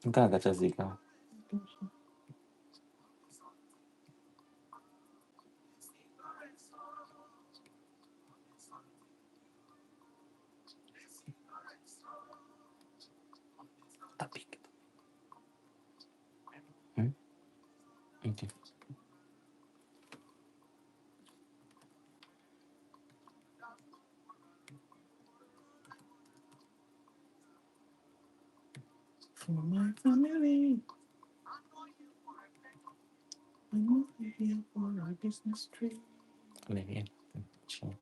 Nke a kachasị ka topic. Hmm? Okay. For my family, I'm moving here for a business trip. Maybe. Sure.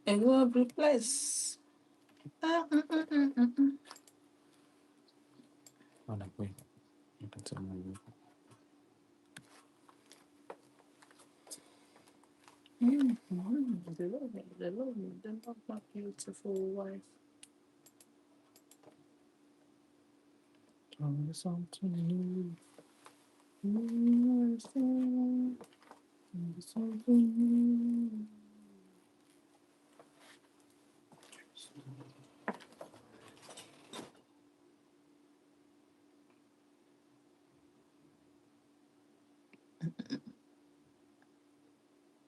A lovely place. Ah, mm, mm, mm, mm, mm. Ọ na-ekwe. Nkata ọmụmụ. Mm, mm. They love me, they love me, they love my beautiful wife. Tell me something new. Mm, tell me something new.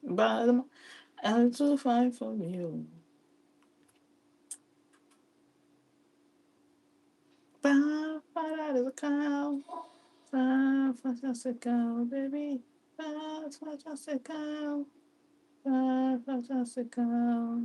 But I'm too fine for you. Ba, ba, da, da, cow. Ba, fa, just a cow, baby. Ba, fa, just a cow. Ba, fa, just a cow.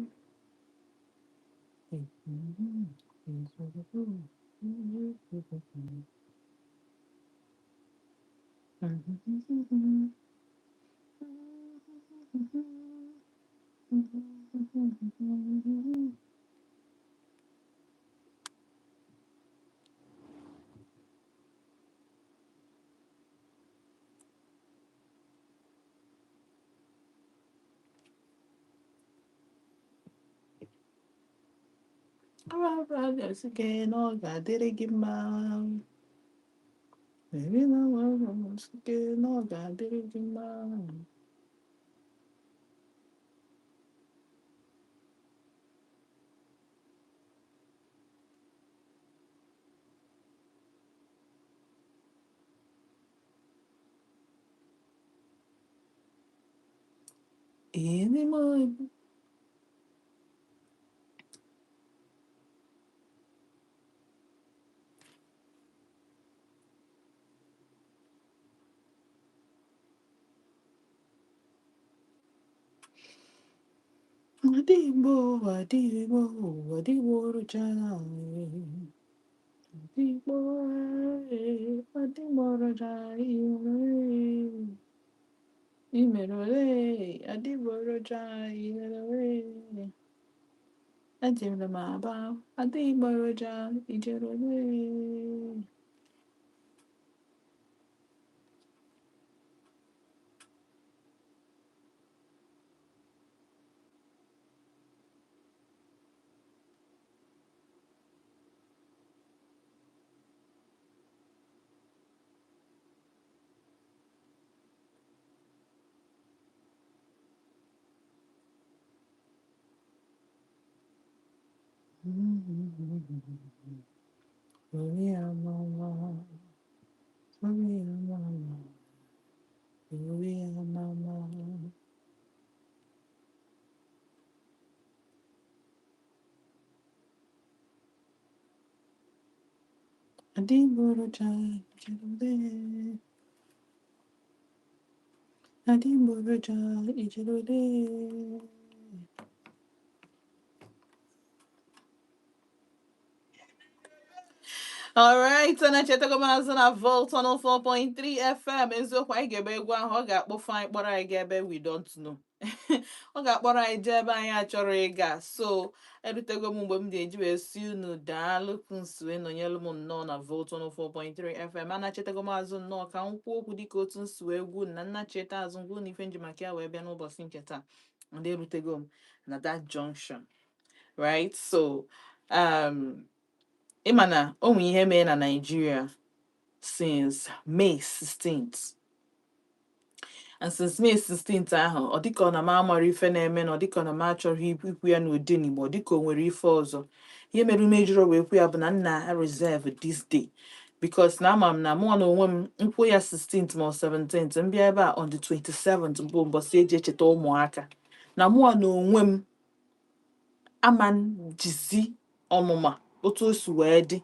Ọ ga-adịrị gị mma. Maybe the world na ọ ga-adịrị gị mma. Ịnị m adịgbo adịgbo adịgboroja adịgbo adịgboroja imere ole adịgboroja imere ole ejere m aba adịgboroja ijere ole. Maria mama, Maria mama, Maria mama. Adịgboroja ijere adịgboroja ijere. All right, na chetago m azụ na Volt 104.3 FM. Eziokwu, anyị ga-ebe egwu ahụ ọ ga-akpọfu anyị kpọrọ anyị ga ebe we don't know. Ọ ga-akpọrọ anyị jee ebe anyị achọrọ ịga. So erutego m mgbe m ga-eji wee si unu daalụ nsi wee nọnyelu m nnọọ na Volt 104.3 FM. Ana chetego m azụ nnọọ ka m kwuo okwu dịka otu nsi wee gwu na nna cheta azụ ngwu na ife nji maka ya wee bịa n'ụbọchị nke taa. Ndị erutego m na that junction, right? So ịma na o nwee ihe mee na Nigeria since May 16th, and since May 16th ahụ, ọ dịka ọ na m amara ife na-eme, na ọ dịka ọ na m achọghị ikwu ya n'ụdị n'Igbo, ọ dịka o nwere ife ọzọ. Ihe mere ume jụrụ wee kwu ya bụ na nna reserve this day because na ama m na mụ na onwe m nkwuo ya 16th ma ọ 17th, m bịa ebe a on the 27th bụ mbọsị eji echeta ụmụaka, na mụọ na onwe m ama jizi ọnụma otu o si wee dị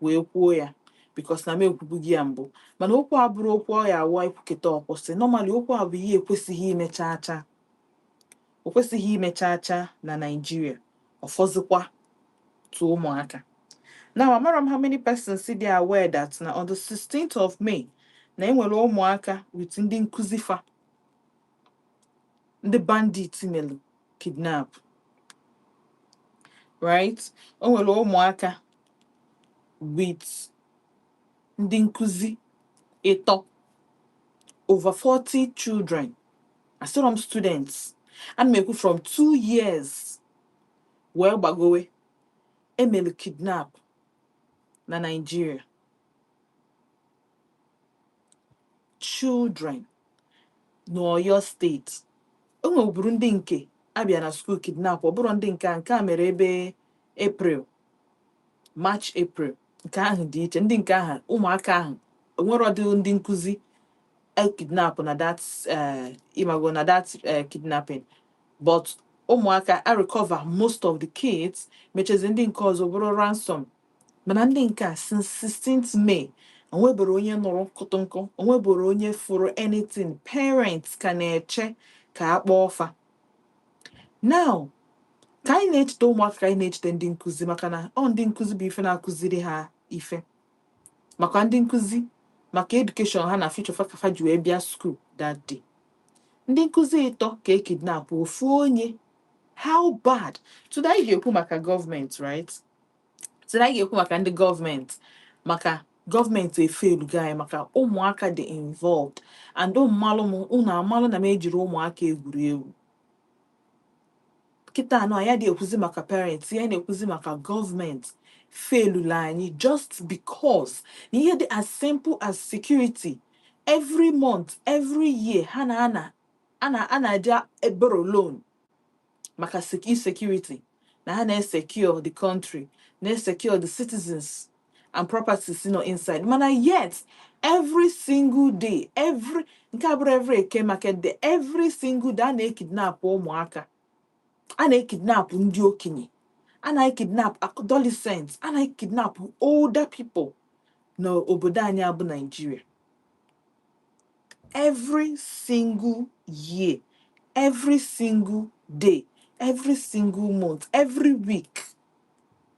wee kwuo ya, because na m ekwubughị ya mbụ. Mana okwu a bụrụ okwu ọ ya awụ ekwuketa ọkwụsị. Normally, okwu a bụ ihe ekwesịghị ime chaa chaa, o kwesịghị ime chaa chaa na Nigeria, ọfọzikwa tụ ụmụaka. Now, amara m how many persons dị aware that na on the 16th of May na enwere ụmụaka with ndị nkụzi fa ndị bandit melu kidnap, right? O nwere ụmụaka with ndị nkụzi ịtọ, over 40 children. Asịrọ m students, ana m ekwu from 2 years wee gbagowe, emelu kidnap na Nigeria. Children n'Oyo Steeti, o nweburu ndị nke abịa na school kidnap. Ọ bụrụ ndị nke a, nke a mere ebe April, March, April, nke ahụ dị iche. Ndị nke ahụ, ụmụaka ahụ onwere ọdị ndị nkụzi e kidnap na that imago na that kidnapping, but ụmụaka a recover most of the kids, mechezi ndị nke ọzọ bụrụ ransom. Mana ndị nke a, since 16th May, onwebere onye nụrụ kụtụnkụ, onwebere onye fụrụ anything. Parents ka na-eche ka a kpọọ fa. Now, ka anyị na-echeta ụmụaka, ka anyị na-echeta ndị nkụzi, maka na ọ ndị nkụzi bụ ife na-akụziri ha ife, maka ndị nkụzi, maka education ha na future fa ka fa ji wee bịa school that day. Ndị nkụzi ịtọ ka e kidnap, ofu onye. How bad! Today anyị ga-ekwu maka gọọmenti, right? Today anyị ga-ekwu maka ndị gọọmenti, maka gọọmenti efelugo anyị, maka ụmụaka dị involved. And ụmụmalụ m, unu amalụ na m ejiri ụmụaka egwuri egwu. Kịta anọ anyị adịghị ekwuzi maka parents ya, na-ekwuzi maka gọọmenti felula anyị, just because na ihe dị as simple as security, every month, every year, ha na-ana ana a na-eje borrow loan maka insecurity, na ha na-esecure the country, na-esecure the citizens and properties nọ inside. Mana yet, every single day, every nke a bụrụ every Eke market day, every single day, a na-ekidnap ụmụaka, a na-ekidnap ndị okenye, a na-ekidnap adolescents, a na-ekidnap older people n'obodo anyị abụ Nigeria. Every single year, every single day, every single month, every week.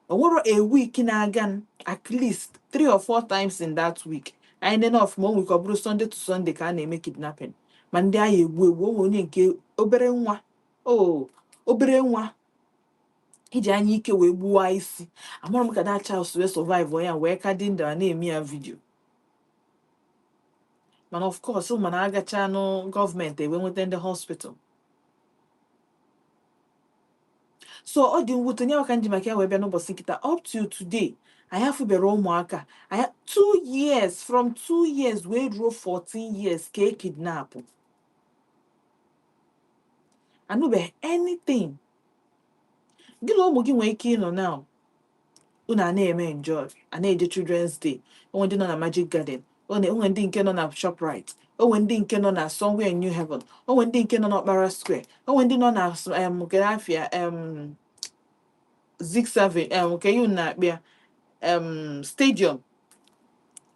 O nwere a week na-aga at least three or four times in that week. Anyị nene ọfụma, o nwere ka ọ bụrụ Sunday to Sunday ka a na-eme kidnapping. Ma ndị agha egbu egbu, o nwere onye nke obere nwa, o obere nwa iji anya ike wee gbuwa isi. Amara m ka that child wee survive ya, wee ka dị ndụ, a na-eme ya video. Mana of course, mana agacha nụ gọọmenti ewee nweta ndị hospital. So ọ dị mwute nye maka nji maka ya wee bịa n'ụbọchị nkịta. Up till today, anyị afụbere ụmụaka anyị 2 years, from 2 years wee ruo 14 years ka e kidnap, anụbeghị anything. Gị na ụmụ gị nwere ike ịnọ now, unu a na-eme enjoy, a na-eje Children's Day. Onwe ndị nọ na Magic Garden, onwe ndị nke nọ na Shoprite, onwe ndị nke nọ na somewhere in New Haven, onwe ndị nke nọ n'Okpara Square, onwe ndị nọ na nke afịa Zigzag, nke you na-akpịa stadium,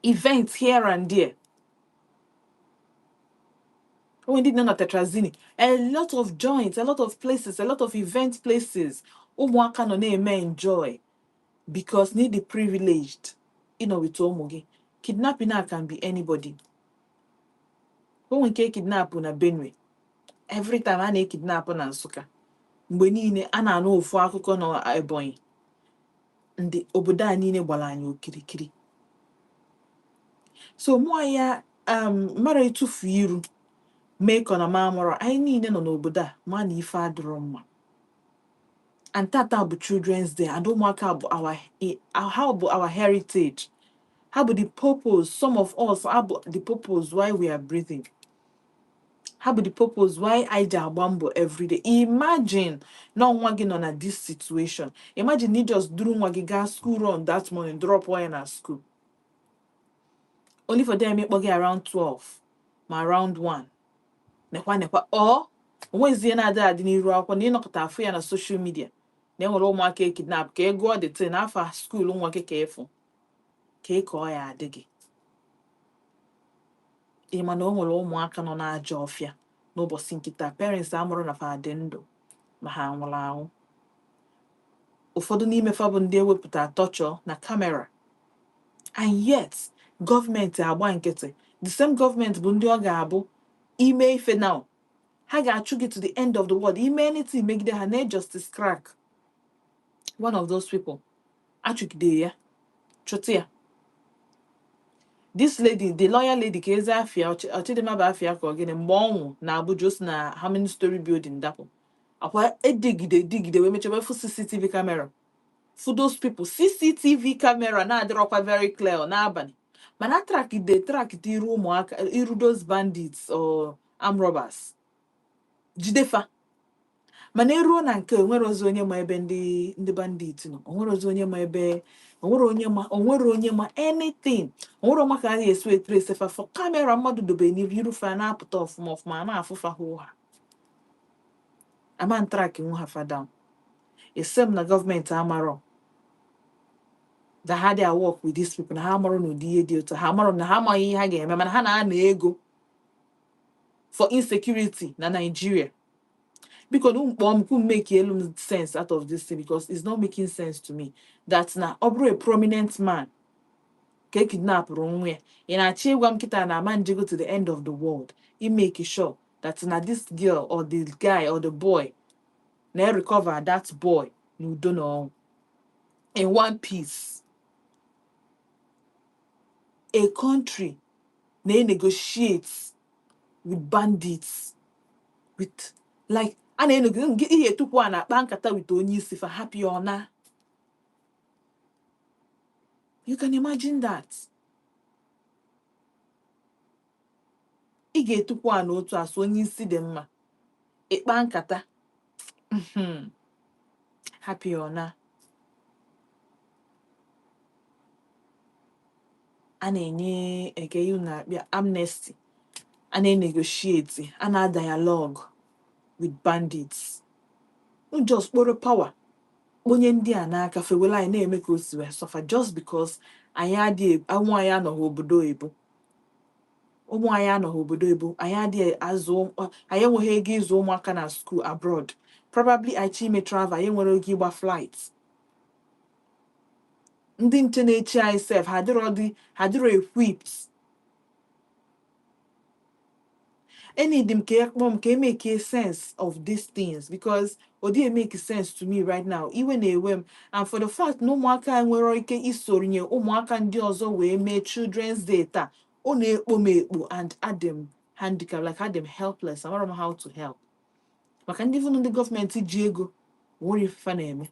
events here and there. Onwe ndị nọ na Tetrazini, a lot of joints, a lot of places, a lot of event places. Ụmụaka nọ na-eme enjoy because need the privileged ịnọ with ụmụ gị. Kidnapping now can be anybody. Onwe nke kidnap na Benue. Every time a na-ekidnap na Nsụka, mgbe niile a na-anụ ofu akụkọ na Ebonyi, ndị obodo a niile gbara anyị okirikiri. So mụọ ya mara etufu iru mee ka ọ na m amụrụ anyị niile nọ n'obodo a ma na ife adịrọ mma. And tata bụ Children's Day, and ụmụaka bụ our, how bụ our heritage. Ha bụ the purpose, some of us ha bụ the purpose why we are breathing. Ha bụ the purpose why anyị ji agba mbọ everyday. Imagine na nwa gị nọ na this situation. Imagine na ị just duru nwa gị gaa school run that morning, drop ya na school, only for them ịkpọ gị around 12 ma around 1, nekwa nekwa ọ onwezie na-adị adị n'iru akwụkwọ na ịnọkọta afụ ya na social media na enwere ụmụaka ekidnap, ka ị gụọ the thing afa school nwa gị, ka ịfụ ka ị ka ọ ya adị gị. Ị ma na o nwere ụmụaka nọ n'ajọ ọfịa n'ụbọchị nkịta, parents amụrụ na fa dị ndụ ma ha nwụrụ anwụ. Ụfọdụ n'ime fa bụ ndị ewepụta tọchọ na camera, and yet gọọmenti agba nkịtị. The same gọọmenti bụ ndị ọ ga-abụ ime ife now, ha ga-achụ gị to the end of the world. Ime anything megide ha na Justice Crack, one of those people achụgide ya, chụta ya. This lady, the lawyer lady, ka eze afịa Ọchịdịmma bụ afịa ka ọ gịnị, mgbe ọ nwụ na Abuja, o si na how many story building dapụ akwa. Edigide digide wee mechaba fụ CCTV camera, fụ those people. CCTV camera na-adịrọkwa very clear n'abalị, mana trackide trackide iru ụmụaka, iru those bandits or armed robbers, jidefa. Mana eruo na nke onwere ozi onye ma ebe ndị bandit nọ, onwere ozi onye ma ebe, onwere onye ma, onwere onye ma anything, onwere ọma ka a ga-esi wee trace fa for camera mmadụ dobe n'iru iru fa na-apụta ọfụma ọfụma, a na-afụfa hụ ha ama track nwu ha fa down. Except na gọọmenti amarọ that ha dey work with these people, na ha amarọ n'ụdị ihe dị otu a, ha amarọ na ha amaghị ihe ha ga-eme, mana ha na-ana ego for insecurity na Nigeria. Biko na kpọọ m kwu make elu m sense out of this thing, because it's not making sense to me that na ọ bụrụ a prominent man ka e kidnapụrụ nwa ya, ị na-achọ ịgwa m kịta na ama njego to the end of the world i make sure that na this girl or the guy or the boy na recover that boy n'udo na ọnwụ in one piece. A country na-negotiate with bandits, with like a na-enego ihe tupu a na-akpa nkata with onye isi fa happy or na. You can imagine that ị ga-etukwu a n'otu asụ onye isi dị mma ịkpa nkata, happy or na a na-enye eke unu na-akpịa amnesty, a na-negotiate, a na-dialogue with bandits. Unu just kpọrọ power kponye ndị a n'aka, fewere anyị na-eme ka o si wee suffer just because anyị adịghị ụmụ anyị anọghị obodo oyibo, ụmụ anyị anọghị obodo oyibo, anyị adịghị azụ, anyị enweghị ego ịzụ ụmụaka na school abroad. Probably anyị chọ ime travel, anyị nwere ego ịgba flight. Ndị nche na-echi anyị sef, ha adịrọ dị, ha adịrọ equipped. Enid m ka e kpọọ m ka e make sense of these things, because ọ dịghị make sense to me right now. Iwe na-ewe m, and for the fact na ụmụaka anyị nwere ike isonye ụmụaka ndị ọzọ wee mee Children's Day taa, ọ na-ekpo m ekpo, and adị m handicap, like adị m helpless. Amara m how to help, maka ndị vụnụ ndị gọọmenti ji ego nwere ife na-eme.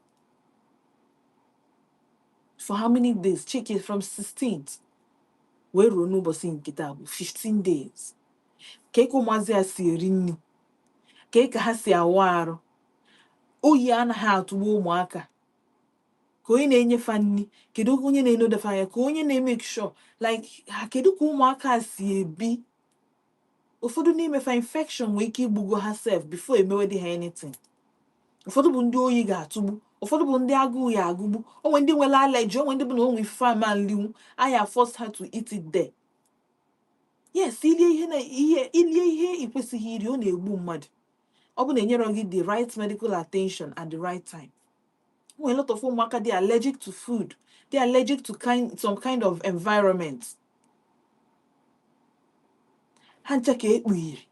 For how many days? Check it, from 16th wee ruo n'ụbọchị nke taa bụ 15 days. Ka ka ụmụazị a si eri nri, ka ka ha si awụ arụ, oyi anaghị atụgbu ụmụaka, ka onye na-enyefa nri, kedu onye na-enodefa anya, ka onye na-emake sure, like ha, kedu ka ụmụaka a si ebi? Ụfọdụ n'ime fa, infection nwere ike igbugo ha sef before emewedi ha anything. Ụfọdụ bụ ndị oyi ga-atụgbu, ụfọdụ bụ ndị agụụ ya agụgbu, onwe ndị nwere allergy, onwe ndị bụ na onwe ife ama nlinwu aya force her to eat it there. Yes, ilie ihe na ihe, ilie ihe ị kwesịghị iri, ọ na-egbu mmadụ. Ọ bụ na enyere gị the right medical attention at the right time. Nwere a lot of ụmụaka dị allergic to food, dị allergic to some kind of environment. Ha ncha ka ekpughiri.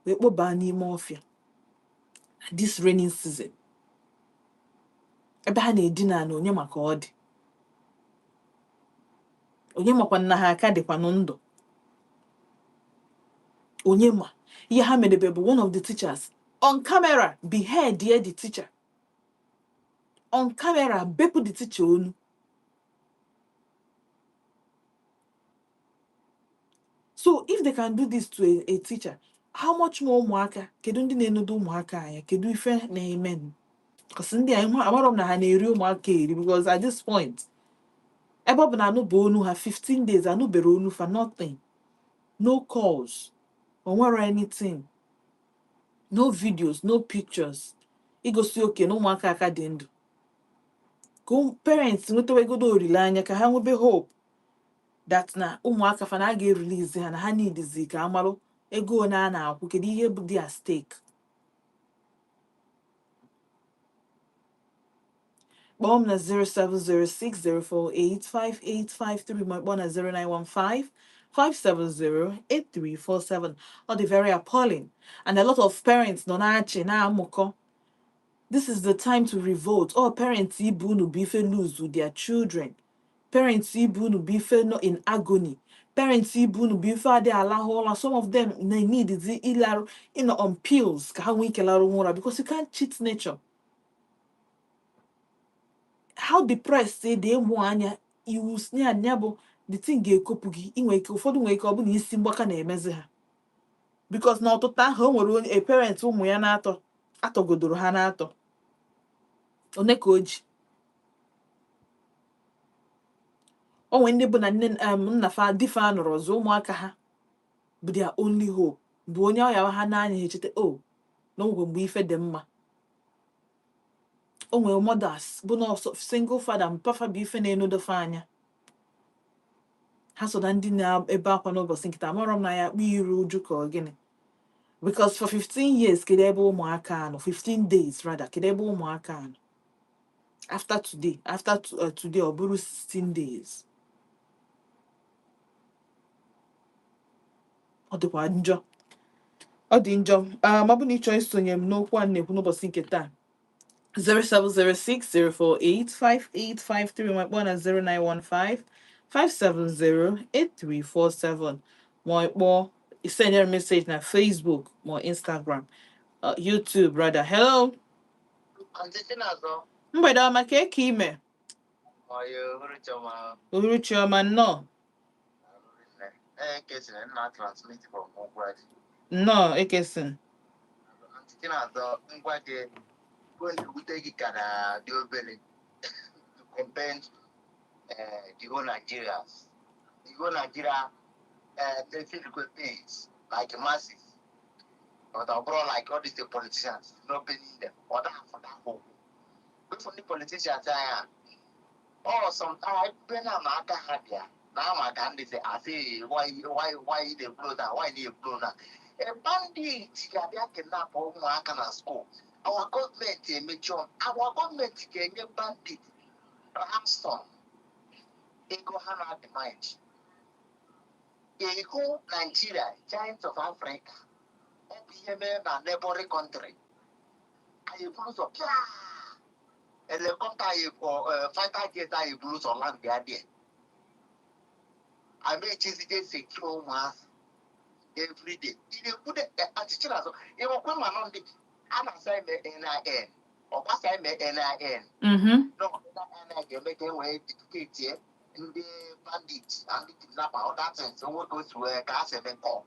Wee kpọbaa n'ime ọfịa this raining season, ebe ha na-edina na onye maka ọ dị, onye makwa na ha aka dịkwanụ ndụ, onye ma ihe ha medebe bụ one of the teachers on camera behead the teacher on camera, bepụ the teacher onu. So if they can do this to a teacher, how much more ụmụaka? Kedu ndị na-enodo ụmụaka anya? Kedu ife na-eme? Because ndị a amarọ m na ha na-eri ụmụaka eri, because at this point, ebe ọ bụ na anụba onu ha 15 days, anụbere onu fa, nothing, no calls, o nwere anything, no videos, no pictures igosi oke na ụmụaka aka dị ndụ, ka parents nwetawegodo olileanya, ka ha nwebe hope that na ụmụaka fa na a ga-erelease ha, na ha needizi ka amarụ ego one a na-akwụ, kedu ihe bụ dị at stake. Kpọọ m na 07060485853, ma kpọọ na 09155708347. Ọ dị very appalling, and a lot of parents nọ na-achị na-amụkọ. This is the time to revolt. All parents ibu unu bụ ife lose with their children, parents ibu unu bụ ife nọ in agony, parents ibu unu bụ ife adịghị alahụ ụra. Some of them na need zi ịlarụ, ịnọ on pills ka ha nwee ike larụ ụra, because you can't cheat nature. How depressed dị ịmụ anya iwu ya ya bụ the thing ga-ekopụ gị. Inwe ike, ụfọdụ nwere ike ọ bụ na isi mgbaka na-emezi ha, because na ọtụtụ ahụ o nwere onye a parent ụmụ ya na-atọ atọgodoro ha na-atọ one ka o ji o nwere ndị bụ na nne nna fa di fa nọrọ ọzọ, ụmụaka ha bụ their only hope, bụ onye ọya ha n'anya ha echeta o na onwekwe mgbe ife dị mma. O nwere mothers bụ na ọsọ single father mpafa bụ ife na-enodofe anya ha, so na ndị na-ebe akwa n'ụbọchị nkịta. Amarọ m na ya akpọ iru uju ka ọ gịnị, because for 15 years, kedu ebe ụmụaka nọ? 15 days rather, kedu ebe ụmụaka nọ? After today, after today ọ bụrụ 16 days. Ọ dịkwa njọ, ọ dị njọ. Ma ọ bụ na ị chọọ isonye m n'okwu a na-ekwu n'ụbọchị nke taa, 07060485853, ma kpọọ na 09155708347, ma kpọọ send your message na Facebook ma Instagram, YouTube rather. Hello. Aunty Chinazọ. Mgbede ọma, ka eke ime? Oyo, Uruchoma. Uhuruchi ọma, nnọọ. Ee, kesịrị nna transmit from Ngwaji. Nnọọ, ekesin. Aunty Chinazọ, ngwa gị, bụ na-ewute gị ka na dị obere to compare the whole Nigerians. The whole Nigeria, they feel good things like masses. But overall, like all these politicians, not paying them. Or that for that whole. If the politicians are, oh, sometimes when I'm at ha na ama ka ndị sị asị why they blow that, why they blow that. A bandit ga-abịa kidnap ụmụaka na school, our gọọmenti emechi ọnụ. Our gọọmenti ga-enye bandit ransom ego ha na demand ego. Nigeria, giant of Africa, ọ bụ ihe mere na neighboring country anyị eburu ụzọ pịa helicopter anyị, fighter jet anyị eburu ụzọ land ya there, amechizide secure ụmụazị everyday. Ị na-ekwude achịchị n'azụ ịnwekwe ma nọ ndị a na-asa eme NIN, ọgbasa eme NIN. No, NIN ga-eme ka e wee educate ndị bandit and ndị kidnapper, other things onwe ka o si wee ka a si eme kọ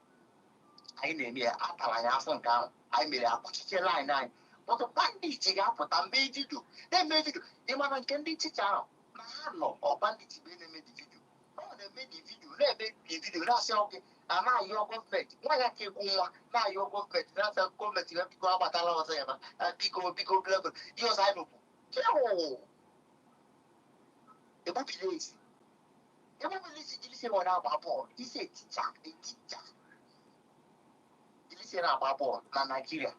anyị na-eme ya. Atara anyị afọ nke ahụ anyị mere akwụchiche line anyị, but bandit ga-apụta mgbe video na-eme video. Ị mara nke ndị teacher ahụ na ha nọ, ọ bandit bụ na-eme the video, ọ na-eme the video, na-eme the video, na-asị oge a na-ayọ gọọmenti nwa ya ka egwu nwa na-ayọ gọọmenti, na-asị gọọmenti ya biko agbatala ọzọ ya ma biko biko biko. Ihe ọzọ anyị nụkwu egbubili esi egbubili isi jiri isi na-agba bọọlụ isi eticha eticha jiri isi na-agba bọọlụ na Naịjirịa.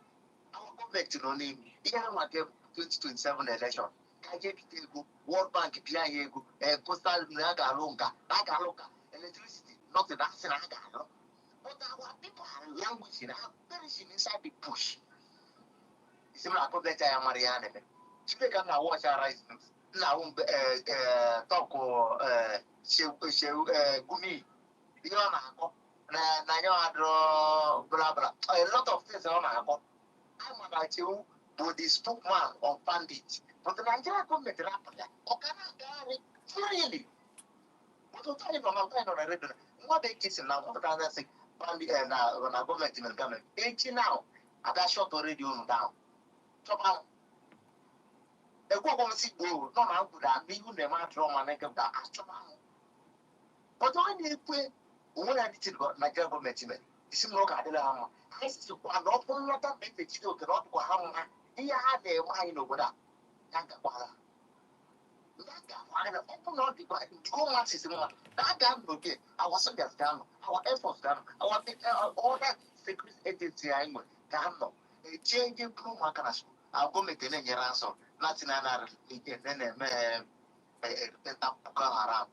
Our gọọmenti nọ n'ime ihe ha maka 2027 election ka anyị ebite ego World Bank bịa anyị ego coastal na a ga-alụ nka na a ga-alụ nka electricity, nothing. Asị na a ga-alụ But our people are languishing, are perishing inside the bush. Isi m na gọọmenti anyị amara ihe a na-eme. Chineke na watch Arise News. Nna ahụ tọkụ Gumi ihe ọ na-akọ na ya adịrọ bla bla, a lot of things ọ na-akọ. Ama na Chewu bụ the spokesman of bandits, but the Nigeria gọọmenti rapụ ya, ọ ka na-agagharị freely. But ụtọ anyị nọ na ụtọ anyị nọ na redio nwa bekee si na nwapụta na sị bandit na gọọmenti mere gọọmenti echi now abịa shut redio unu down. Chọba ekwu ọgbọm si gboo nọ na ngwụda n'ihu na-eme atụrụ ma na nke achọba ahụ. But ọ na-ekwe onwe ya dị tiri Nigeria gọọmenti mere isi m na ụka adịla ha mma. Anyị sikwa na ọ bụrụ nlọta mgbe efe Chijioke na ọ dịkwa ha mma ihe ha na-eme anyị n'obodo a ya gakwara ya gakwara na ọ bụ na ọ dịkwa gọọmenti mma na a ga-anọ oge our soldiers ga-anọ, our air force ga-anọ, our other security agency anyị nwere ga-anọ echie ndị bụrụ ụmụaka na school our gọọmenti na-enyere nsọ na na na-eme repentant Boko Haram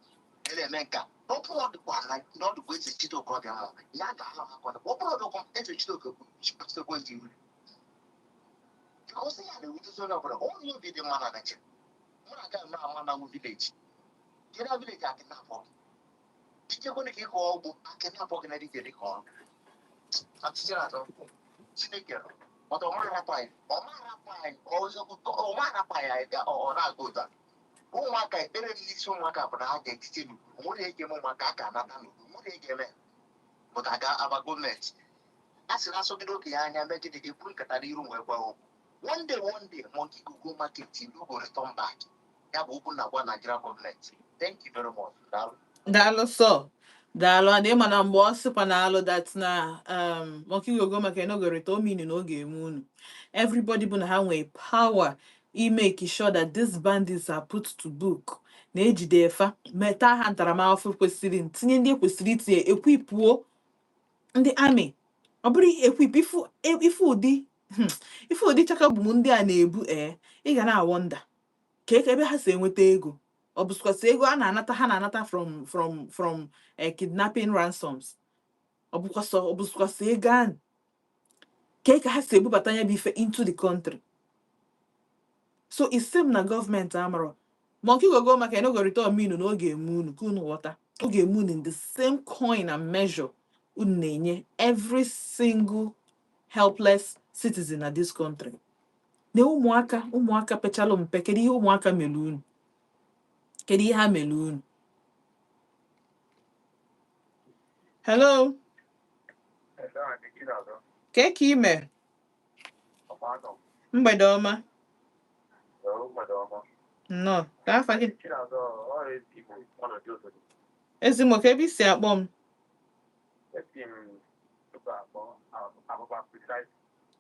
na-eme nka. Ọ bụrụ ọ dịkwa na ọ dịkwa Eze Chijioke ọbịa mma ya ga-alụ ha kwado. Ọ bụrụ ọ dịkwa Eze Chijioke butekwa ezi iwu because ya na-ewutezi onye ọbụla onye obi dị mma na Naịjirịa. Mụ na aga eme ama na village jere village akịnapọ gị ichekwana ka ịkọ ọgbụ akịnapọ gị na dike dịka ọrụ achịchịrị atọ Chineke ọtọ ọma arapụ anyị, ọma arapụ anyị, ọma arapụ anyị. Anyị ọ na-aga otu a ụmụaka ekpere m n'isi ụmụaka bụ na ha ga-etite n'ugwu nwere ege eme ụmụaka a ga-anata n'ugwu nwere ege eme pụta aga aba gọọmenti a sị na asọgide okenye anya megide eburu nkata n'iru wee gwa okwu. One day, one day, monkey go go market, no go return back. Ya bụ okwu na-agwa Nigeria gọọmenti. Thank you very much. Daalụ. Daalụ sọ, daalụ. And ịma na mgbe ọ sịkwa na alụ that na monkey go go market no go return, meaning na ọ ga-eme unu everybody bụ na ha nwee power imake sure that these bandits are put to book, na-ejide efa meta ha ntaramahụhụ kwesịrị ntinye ndị ekwesịrị itinye equipuo ndị amị. Ọ bụrụ equip ifu ụdị ifu ụdị chakabum ndị a na-ebu ee, ị ga na-awonder ka ebe ha si enweta ego. Ọ bụsịkwasị ego a na-anata, ha na-anata from kidnapping ransoms. Ọ bụkwasị ọ bụsịkwasị ego ahụ ka ha si ebubata ya bụ ife into the country. So isi m na gọọmenti amarọ monkey go go market no go return mean na ọ ga-eme unu ka unu ghọta ọ ga-eme unu in the same coin and measure unu na-enye every single helpless citizen na this country na ụmụaka ụmụaka pechalụ mpe. Kedu ihe ụmụaka mere unu? Kedu ihe ha mere unu? Hello. Ke ka ime? Mgbede ọma. Nnọọ, ka afa gị? Ezigbo ka ebe i si akpọ m? Esi m tupu akpọ Abụba precise.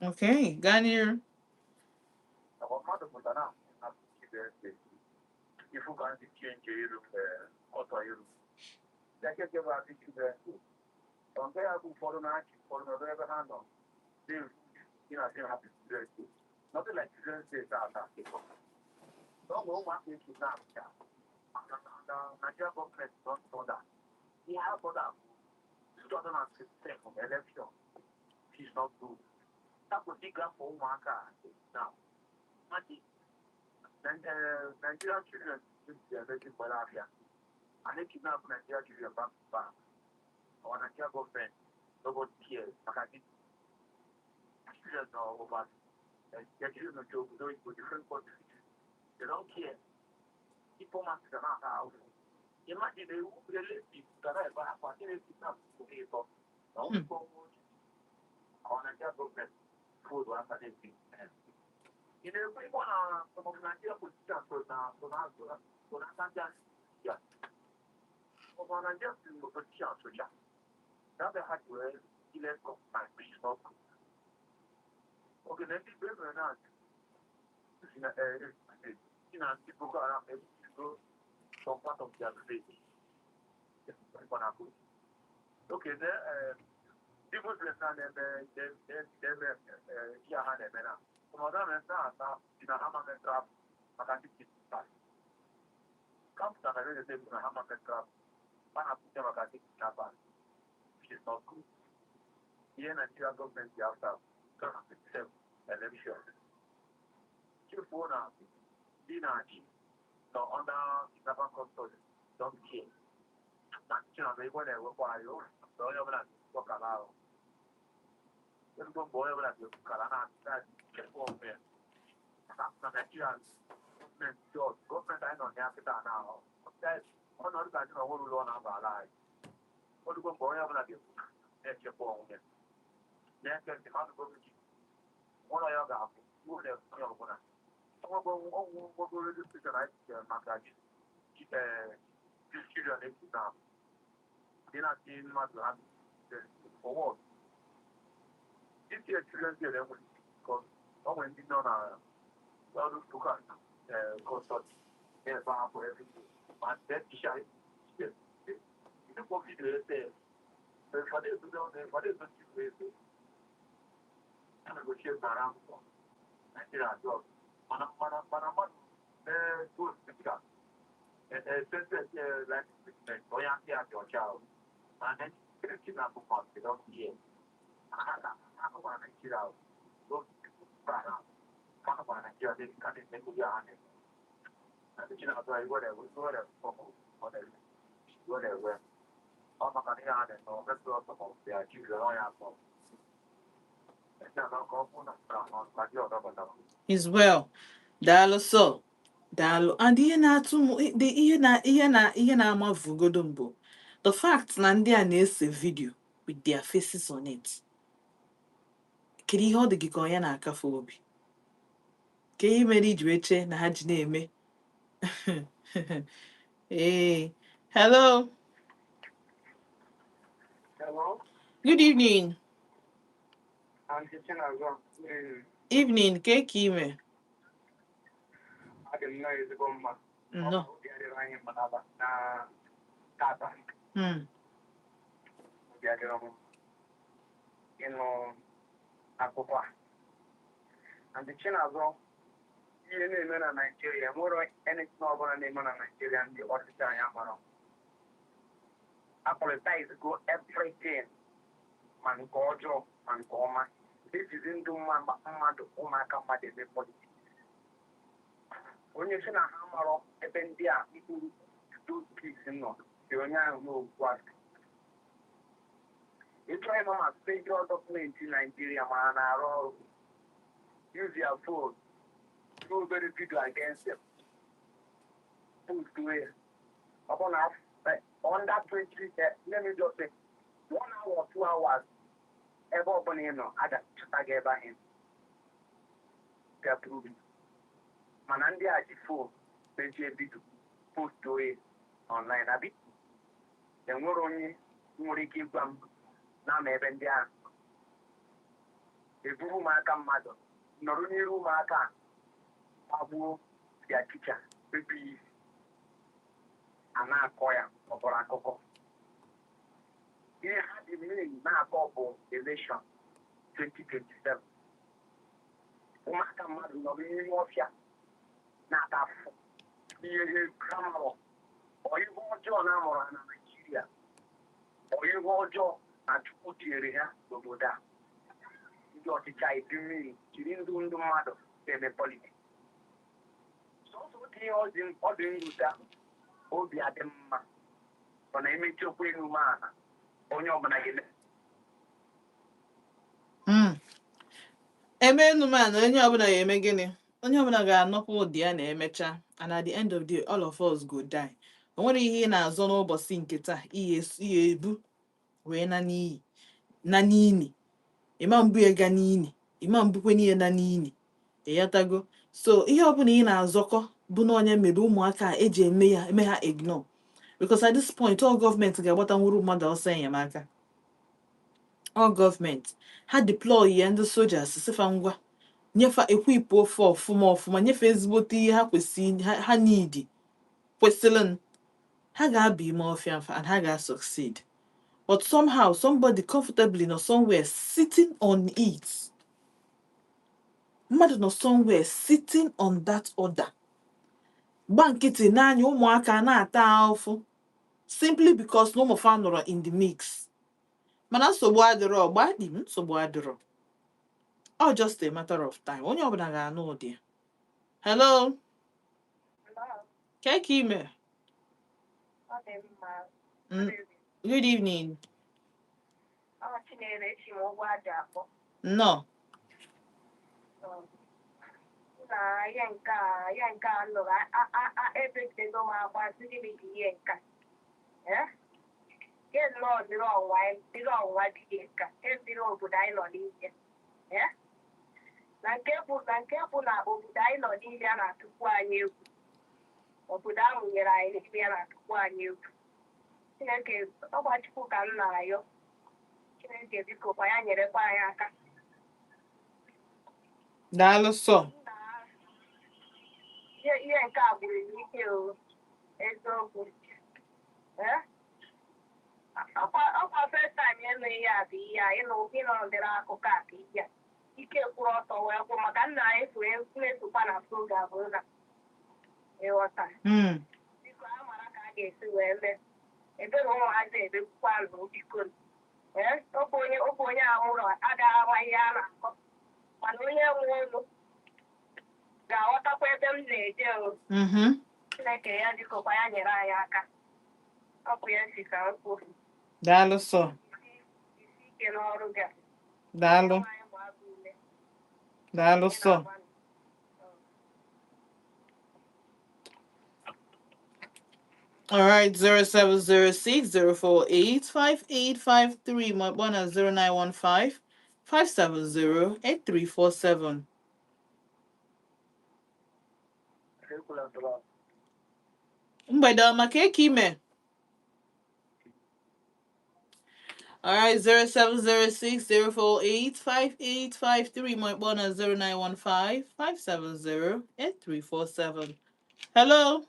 Okay, gaa n'iru. Ọkwa mmadụ pụta na Children's Day. Ifu ka ndị change iru mgbe ọtọ iru. Ya keke bụ adị Children's Day. Ọ nke ya bụ ụfọdụ na-achị, ụfọdụ nọdụ ebe ha nọ. Dị ị na-asị happy Children's Day. Nothing like Children's Day tata. Ọ bụ ụmụaka esi na-apụta. Na Nigeria government don do that. Ihe ha bọda bụ 2016 election is not good. That would be for ụmụaka now. Mati, Nigerian children dị mgbere abịa. And they kidnap Nigeria children back to back. Our Nigeria government, nobody cares. Maka gị children nọ over, their children nọ obodo oyibo, different countries. They don't care. People must na-ata ahụhụ. Imagine ewu lady gara ebe akwa ndị na-ekidnap oge ịtọ na ụmụ our Nigeria government food aka na-esi. Ị na-ekwu ịkpọ na some of Nigeria politicians so na aka ndị ya. Ọ bụ Nigeria politicians socha. That ha ji wee ile government, which is not good. Okay, na ndị be na si na si na ndị Boko Haram ebugo some part of their village. Okay, then ndị Muslims na na-eme na-eme ihe ha na-eme na some of them na-ata si na ha ma trap maka ndị kidnappers. Kampụta na na ha ma trap ha na-apụta maka ndị kidnappers, which is not good. Ihe Nigeria gọọmenti after 2027 election chefuo na ndị na-achị nọ under kidnapper custody, don't care. Na Chinazọ, igwe na-ewekwa anyị mgbe onye ọbụla ga-ekwu ahụ ezigbo, mgbe onye ọbụla ga-ekwukara na-echekwa onwe ya na Nigeria gọọmenti. Gọọmenti anyị nọ na ya kịta na ọnọdụ ka anyị nọ, nwere ụlọ ọ na-aba ala anyị. Olugo mgbe onye ọbụla ga-ekwu na-echekwa onwe ya, na-eke ntị mmadụ gọọmenti nwere ya ga-abụ ụlọ onye ọbụla. Ọgwụ ngwago redio station anyị tinyere maka children ekidnap ndị na-atị mmadụ ha forward. This year Children's Day enwere, because ọ nwere ndị nọ na ọrụ ụka consult na-ebe akwa everyday, ma teacher ndị kpọ video ese ụfọdụ ebido, ụfọdụ edochi ego a na-egochi nara akwụkwọ Nigeria job, mana mmadụ mee post dịka sentence life imprisonment, onye aka ya dị ọcha ahụ, mana ndị na abụ mmadụ don't care. Ha na-akụkwa Nigeria, those people ha nọkwa na Nigeria dị ka na-emegbu ya. Ha na-eme na ndị na-atụ anyị were were ọ maka na ihe ha na-eme ọ metụ ọsọ ma ọ bụ ya jiri ọnya atọ Is well. Daalụ so. Daalụ. And ihe na-atụ m the ihe na-amavugodo m bụ the fact na ndị a na-ese video with their faces on it. Kedu ihe ọ dị gị ka onye na-akafe obi? Ka ihe mere iji wee chee na ha ji na-eme? Ee. Hello. Hello. Good evening. Aunty Chinazọ. Evening, ka ka ime? Adị m nnọọ ezigbo mma. Nnọọ. Obi adịrị anyị mma na tata. Obi adịrị m ịnụ akụkọ a. Aunty Chinazọ, ihe na-eme na Naịjirịa, nwere anything ọbụla na-eme na Naịjirịa ndị ọchịchị anyị amara. A politize go everything, ma nke ọjọọ ma nke ọma. Ejizi ndụ mmadụ, ụmụaka mmadụ eme politics. Onye si na ha marọ ebe ndị a mkpụrụ those kids nọ si onye ahụ n'okwu a. Ịchọ ịma ma federal gọọmenti Naijiria ma ha na-arụ ọrụ, use your phone, do obere video against them, post ya. Ọ bụ na under 20, let me just say 1 hour or 2 hours, ebe ọbụla ị nọ, a ga-achọta gị ebe ahụ ga prove it. Mana ndị a ji phone mejie video, post ya online, abi enwere onye nwere ike ịgwa m na ama ebe ndị ahụ eburu ụmụaka mmadụ nọrọ n'iru ụmụaka a gbagbuo ya, ticha bepụ ya isi, a na-akọ ya, ọ bụrụ akụkọ. Ihe ha dị main na-akọ bụ election 2027. Ụmụaka mmadụ nọrọ n'ime ọfịa na-ata afụfụ ihe ha marọ. Ọ ihe ọjọọ na-amụrụ ha na Naịjirịa, ọ ihe ọjọọ na Chukwu tinyere ha n'obodo a. Ndị ọchịchị anyị dị mmiri jiri ndụ ndụ mmadụ na-eme politics. Sọsọ otu ihe ọ dị mwute, obi adị mma, ọ na-emechi okwu elu umeala onye ọbụla ga-eme. Eme enume a na onye ọbụla ga-eme gịnị? Onye ọbụla ga-anọkwa ụdị ya na-emecha, and at the end of the day, all of us go die. O nwere ihe ị na-azọ n'ụbọchị nke taa ihe ebu wee na n'iyi na n'ini. Ịma mbụ ya ga n'ini, ịma mbukwe n'ihe na n'ini, ịghọtago? So ihe ọbụla ị na-azọkọ bụ na onye mere ụmụaka a eji eme ya, eme ha ignore, because at this point, all gọọmenti ga-agbatanwuru mmadụ ọsọ enyemaka. All gọọmenti ha deploy ya ndị soldiers, sifa ngwa, nyefa equip ofe ọfụma ọfụma, nyefe ezigbote ihe ha kwesịrị, ha need kwesịrị ha ga-aba ime ọfịa mfa and ha ga-succeed. But somehow, somebody comfortably nọ somewhere sitting on it. Mmadụ nọ somewhere sitting on that order, gba nkịtị n'anya ụmụaka na-ata ahụfụ simply because na ụmụfa nọrọ in the mix. Mana nsogbu adịrọ, ọgba dị m, nsogbu adịrọ. Ọ just a matter of time, onye ọbụla ga-anụ ụdị ya. Hello. Ke ka ime? Ọ dị mma. Good evening. Ọ Chinere, echi m ụgwọ aja akpọ. Nnọọ. Na ihe nke a nụrụ ebegidego m akwa, sị gịnị bụ ihe nke a? Eh? Ihe nnọọ dịrị ọnwa dịrị ọnwa dị ihe nke a, ebiri obodo anyị nọ n'ime. Eh? Na nke bụ na obodo anyị nọ n'ime ya na-atụkwu anyị egwu. Obodo ahụ nyere anyị n'ime ya na-atụkwu anyị egwu. Chineke, ọgba Chukwu ka m na-ayọ. Chineke biko kwa ya nyerekwa anyị aka. Daalụ sọ. Ihe nke a gburu m ike o, eziokwu. Eh? Ọkwa first time ịnụ ihe a bụ ihe a ịnụ ụdịrị akụkọ a bụ ihe a. Ike kwụrụ ọtọ wee kwụ maka nna anyị so na-esokwa na program na ịghọta. Biko, a mara ka a ga-esi wee mee ebere ụmụazị ebekwukwa ndụ, biko. Ee, ọ bụ onye ahụrụ agaghị ama ihe a na-akọ, mana onye nwe ụlọ ga-aghọtakwa ebe m na-eje o. Chineke ya bikokwa ya nyere anyị aka. Ọ bụ ya si ka m kwuo. Daalụ sọ. Isi ike n'ọrụ gị a. Daalụ. Onyenwe anyị gbaa gị ume. Daalụ Ị sọ. na-agbalị. All right, 07060485853. My one at 0915 570 8347. Mgbede ọma, ka eke ime? All right, 07060485853. My one at 0915 570 8347. Hello.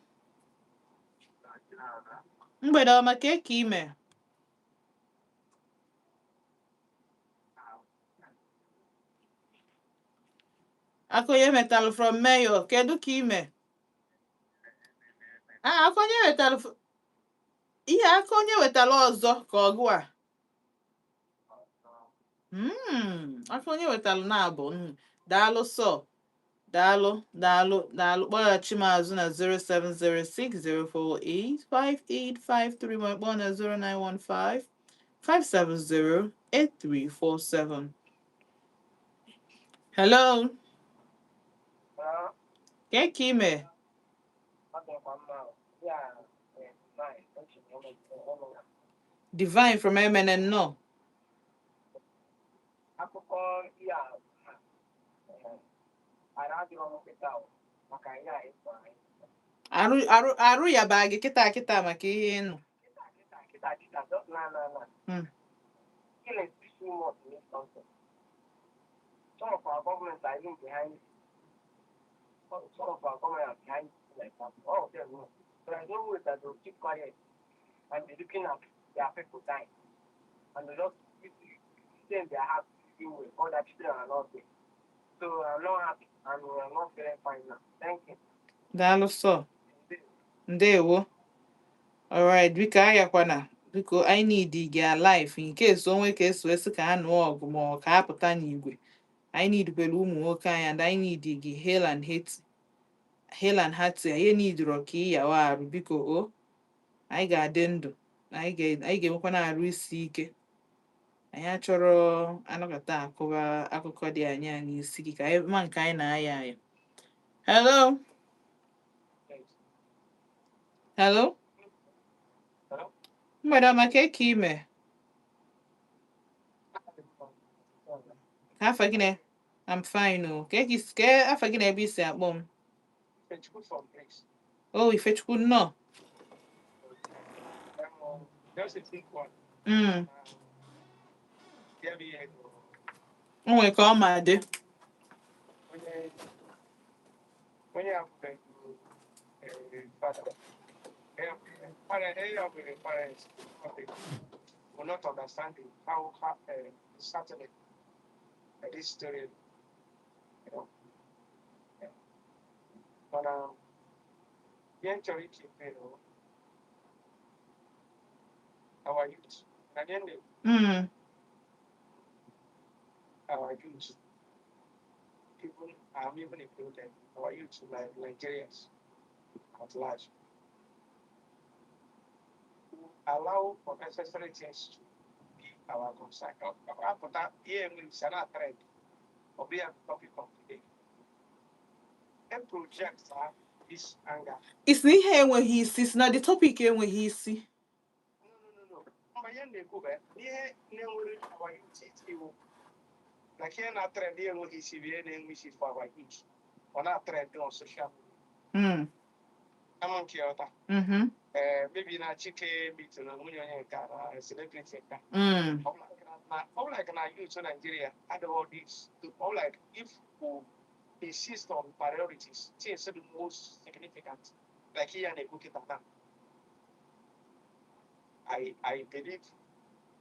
Mgbede ọma, ka eke ime? Akonye metalụ from Mayor. Kedu ka ime? Ah, Akonye wetalụ ihe Akonye wetara ọzọ ka ọgụ a. Akonye wetalụ na-abụ. Daalụ sọ. Daalụ, daalụ, daalụ. Kpọghachi m azụ na 07060485853 ma kpọọ na 0915 570 8347. Hello, ke ka ime? Divine from MNN no. Akụkọ ihe a ara adịrọ m nkịta maka ihe a ịkpọ anyị. Arụ ya baa gị kịta kịta maka ihe ịnụ. Kịta kịta kịta, just na na na. Killing is too much in this country. Some of our governments are even behind. Some of our government are behind like that. All of them know. But there's no way that they'll keep quiet and be looking at their people dying. And they just stay in their house way. All their children are not there. So I'm not happy and I'm not feeling fine now. Thank you. Daalụ sọ. Ndewo. Alright, biko ayakwana. Biko, I need gị alive in case onwe ka esi wee sị ka a nụọ ọgụ ma ọ ka a pụta n'igwe. Anyị need kwere ụmụ nwoke anyị and anyị need gị hale and hearty. Hale and hearty. Anyị needrọ ka ị yawa arụ, biko o. Anyị ga-adị ndụ. Anyị ga-enwekwa na-arụ isi ike. Anyị achọrọ anọkọta akụba akụkọ dị anyị a n'isi gị ka anyị ma nke anyị na-aya aya. Hello? Hello? Hello? Mgbede ọma, ka eke ime? Ka afa gị na? I'm fine o. Ka afa gị na ebe isi akpọ m? From place. Oh, Ifechukwu, nnọọ. Just a quick one. O nwere ka ọ ma dị. Onye abụbeghị father, parent, of the parents will not understand how certainly this story. But ihe m chọrọ iche our youth na ihe Mm. Our youth, even I'm even included, our youth, like Nigerians at large, who allow unnecessary things to be our concern. Apụta ihe enwe isi na trend, ọ bụ ya topic of today. E project this anger. Isi na ihe enweghị isi, si na the topic enweghị isi. No. Mgbe ihe na-ekwu bụ ihe na-enwere our youth iwu na ihe na-trend, ihe enweghị isi bụ ihe na-enwe isi for our youth. Ọ na-trend on social media. Ama nke ọta. Maybe na Chike meet na nwunye onye nke a na celebrity nke a. Ọ like na youth Nigeria adịghị this. Ọ like if we insist on priorities, things the most significant, like ihe a na-ekwu kịta now. I believe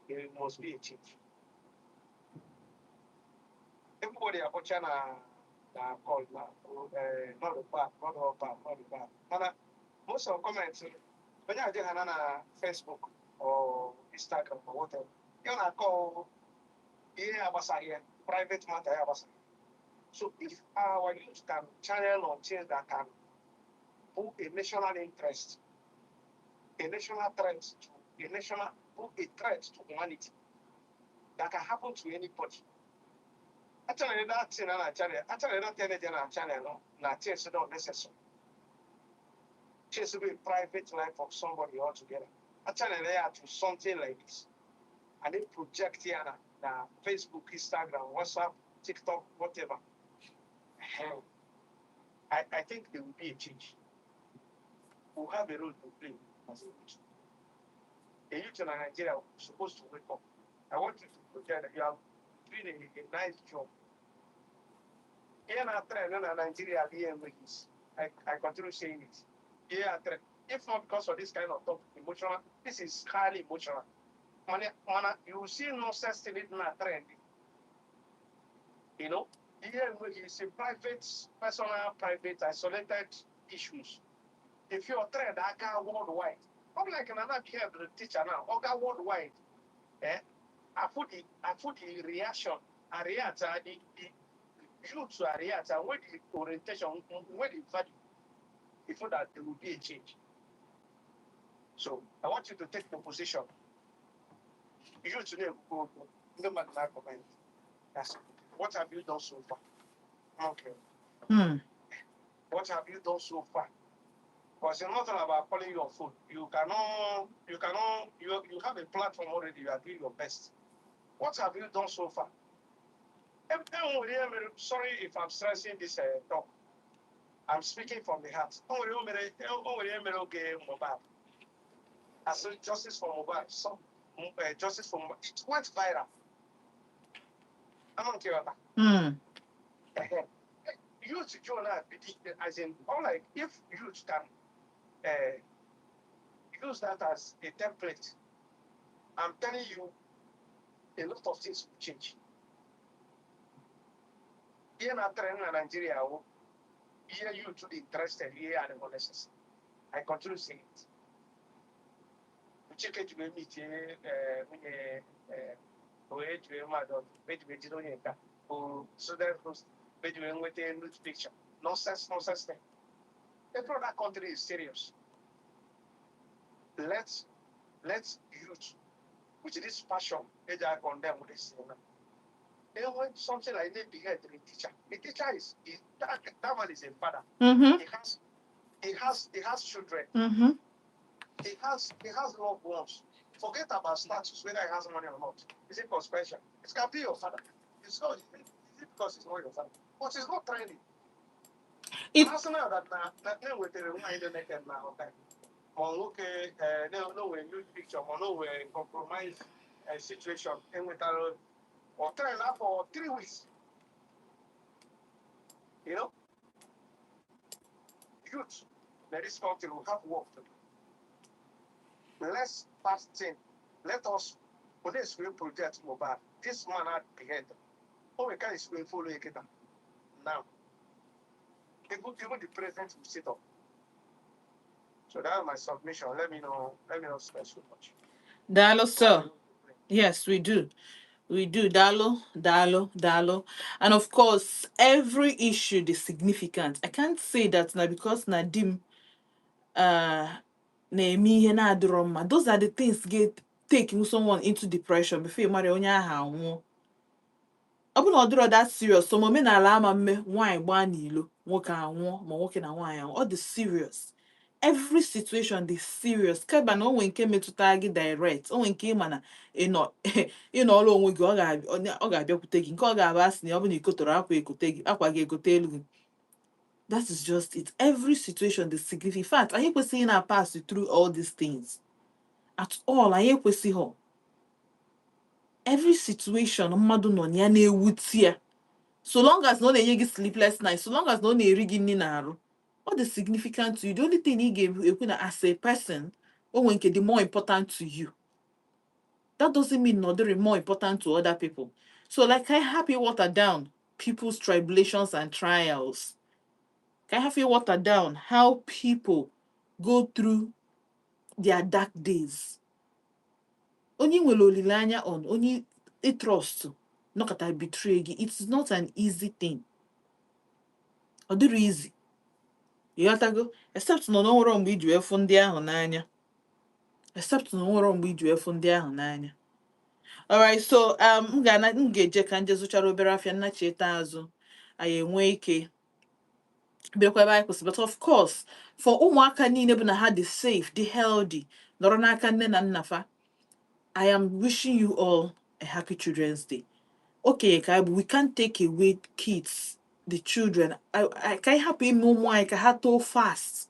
there must be a change. Everybody akpọcha na call na not bad, not all bad, not bad. Mana most of comments onye aje ha na Facebook or Instagram or whatever, ya na-akọ ihe agbasaghị ya, private matter ya agbasaghị. So if our youth can channel on things that can put a national interest, a national threat to a national, put a threat to humanity that can happen to anybody. Actually, that thing na channel, actually that energy na channel na things don't necessary. Things will be private life of somebody altogether. Actually, they are to something like this. And they project here na Facebook, Instagram, WhatsApp, TikTok, whatever. Hell, I think there will be a change. We have a role to play as a youth. A youth in Nigeria is supposed to wake up. I want you to project that you are doing a nice job. Here na trend na Nigeria here enweghị. I continue saying it. Here trend. If not because of this kind of talk, emotional, this is highly emotional. Money, mana, you see nonsense in it na trend. Here is a private, personal, private, isolated issues. If you're trend, I got worldwide. I'm like an here the teacher now. I got worldwide. Eh? I put the reaction, I react, the youth to react, and when the orientation, when the value, before that there will be a change. So I want you to take the position. You today go no matter comment. That's what have you done so far? Okay. What have you done so far? Because it's not all about calling your phone. You cannot, you have a platform already. You are doing your best. What have you done so far? Sorry if I'm stressing this talk. I'm speaking from the heart. Mohbad. As justice for Mohbad, some justice for Mohbad, it went viral. I'm not care about. Youth join as in, all like if youth can use that as a template, I'm telling you, a lot of things will change. Here na trend na Nigeria, here you to be interested here and necessary. I continue saying it. Chike ji wee meet nwunye wee ji wee mmadụ wee ji wee jide onye nka bụ student host wee ji wee nweta nude picture, nonsense, nonsense thing. Every other country is serious. Let youth with this passion eji a condemn this thing. They want something like they behead the teacher. The teacher is that man is a father. He has children. He has loved ones. Forget about status, whether he has money or not. Is it consequential? It can be your father. It's not. Is it because it's not your father? But it's not trending. Arsenal that na that na wetara nwaanyị dị naked na hotel. Ma nwoke na no nwere nude picture, ma no nwere compromise situation enwetara or trend na for 3 weeks. Youth in this country will have work to do. Let's fast thing. Let us police will project Mohbad. This man had behead. Oh, we can't explain follow it now. Even the president will sit up. So that's my submission. Let me know. Let me not stress too much. Daalụ sir. Yes, we do. We do. Dalo, dalo, dalo. And of course, every issue is significant. I can't say that now because na di m na-eme ihe na-adịrọ mma. Those are the things get taking someone into depression before you marry onye ahụ anwụọ. Ọ bụrụ na ọ dịrọ that serious, some omenala ama mme nwaanyị gbaa n'ilo, nwoke anwụọ, ma nwoke na nwaanyị anwụọ. Ọ dị serious. Every situation dị serious. Keba na o nwee nke metụtara gị direct, o nwee nke ịma na ịnọ ịnọrọ onwe gị, ọ ga-abịakwute gị, nke ọ ga-abụ asị na ọ bụ na ikotoro akwa ekote gị, akwa gị ekote elu gị. That is just it. Every situation dị significant. In fact, anyị ekwesịghị na pass through all these things at all. Anyị ekwesịghị. Every situation mmadụ nọ na ya na-ewute ya, so long as na ọ na-enye gị sleepless night, so long as na ọ na-eri gị nri na-arụ, ọ dị significant to you. The only thing ị ga-ekwu na as a person, o nwere nke dị more important to you. That doesn't mean na ọ dịrị more important to other people. So like I happy water down people's tribulations and trials. Ka I happy water down how people go through their dark days. Onye nwere olileanya on, onye ị trust nọkọta betray gị, it's not an easy thing. Ọ dịrị easy. Ịghọtago? Except na ọ nwere mgbe iji wee fụ ndị ahụ n'anya. Except na o nwere mgbe iji wee fụ ndị ahụ n'anya. Alright, so m ga-eje ka nje zụchara obere afịa, nnachieta azụ, anyị enwee ike bịakwa ebe anyị kwụsị. But of course, for ụmụaka niile bụ na ha dị safe, dị healthy, nọrọ n'aka nne na nna fa, I am wishing you all a happy Children's Day. Okay, ka anyị bụ, we can't take away kids, the children. Ka anyị hapụ ime ụmụ anyị ka ha too fast.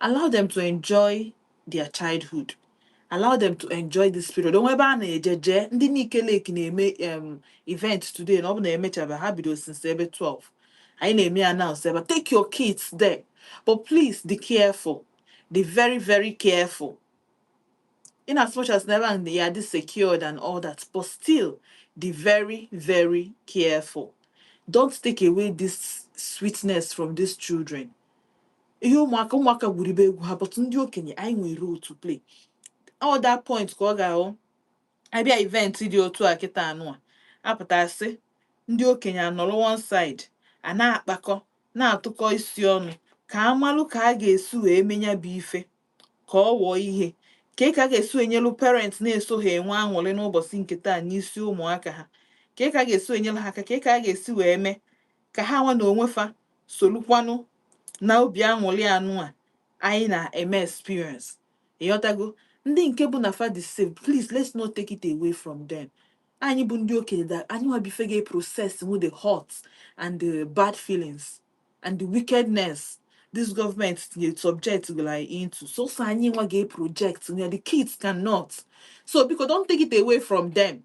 Allow them to enjoy their childhood. Allow them to enjoy this period. Onwe ebe a na-eje jee, ndị Nike Lake na-eme event today, na ọ bụ na emechaba ha bido since ebe 12. Anyị na-eme announce ebe, take your kids there. But please be careful. Be very, very careful. In as much as never they are this secured and all that, but still be very, very careful. Don't take away this sweetness from these children. Ihe ụmụaka gwuribe egwu ha, but ndị okenye anyị nwere role to play. All that point ka ọ ga-ahụ abịa event dị otu a kịta anụ a apụtasị, ndị okenye anọrọ one side, a na-akpakọ, na-atụkọ isi ọnụ ka amalụ ka a ga-esi wee menya bụ ife ka ọ wụọ ihe ka a ga-esi enyelu parents na-eso ha enwe aṅụrị n'ụbọchị nke taa n'isi ụmụaka ha, ka a ga-esi enyelu ha aka, ka a ga-esi wee mee ka ha nwa na onwe fa solukwanụ na obi aṅụrị anụ a anyị na-eme experience. Ịghọtago? Ndị nke bụ na fa dị safe, please let's not take it away from them. Anyị bụ ndị okenye that anyị nwa bife ga-process with the hurt and the bad feelings and the wickedness this government subject like into so so anyị nwa ga-project ya, the kids cannot. So biko, don't take it away from them.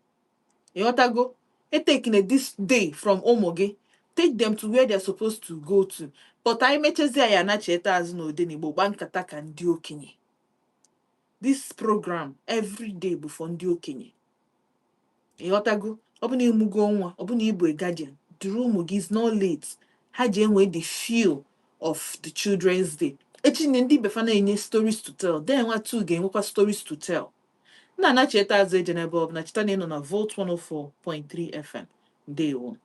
Ịghọtago? Etekine this day from ụmụ gị. Take them to where they're supposed to go to, but anyị mechezie ya anacheta azụ n'Odenigbo gba nkata ka ndị okenye. This program every day bụ for ndị okenye. Ịghọtago? Ọ bụ na ịmụgo nwa, ọ bụ na ịbụ a guardian, duru ụmụ gị. Is not late. Ha ji enwe the feel of the Children's Day. Echi na ndị befa na-enye stories to tell, then nwa too ga-enwekwa stories to tell. Nna anacheta azụ eje n'ebe ọ bụla. Cheta na ị nọ na Volt 104.3 FM. Ndewo.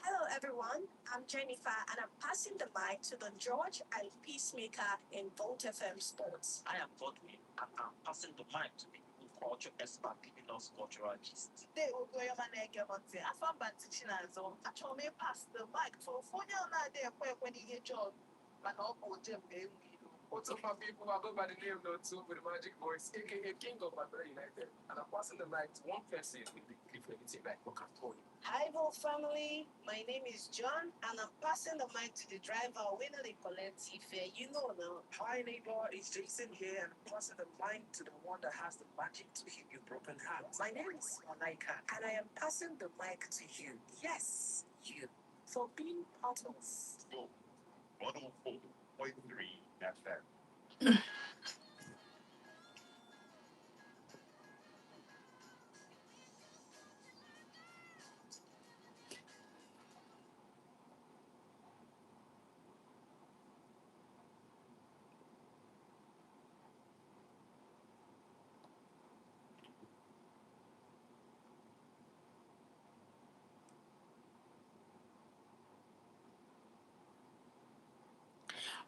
Hello, everyone. I'm Jennifer, and I'm passing the mic to the George and Peacemaker in Volt FM Sports. Ndewo gị onye ọma na-ege m ntị. Afọ mba ntị Chinazụ, achọrọ m ịpas the mic to ofu onye ọ na-adị ekwe ekwe n'ihe John, mana ọ bụ oje mgbe enwe iro. What's up, my people? I go by the name No2 with the Magic Voice, aka King of Battle United, and I'm passing the mic to one person with the gift like Okatoni. Hi, Volt family. My name is John, and I'm passing the mic to the driver, Winnie Colette Ife. You know now. Hi, neighbor. It's Jason here, and I'm passing the mic to the one that has the magic to heal your broken heart. My name is Malaika, and I am passing the mic to you. Yes, you, for being part of 104.3 FM.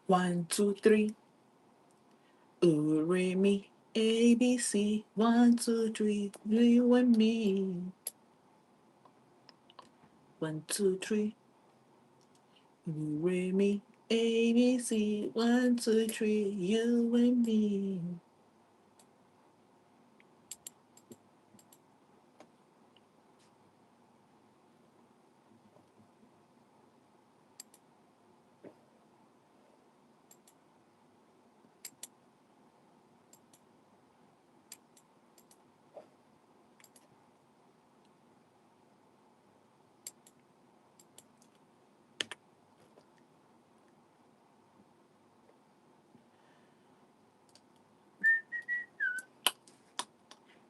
1, 2, 3. Ooh, re, mi, A, B, C. 1, 2, 3. You and me. 1, 2, 3. Ooh, re, mi, A, B, C. 1, 2, 3. You and me.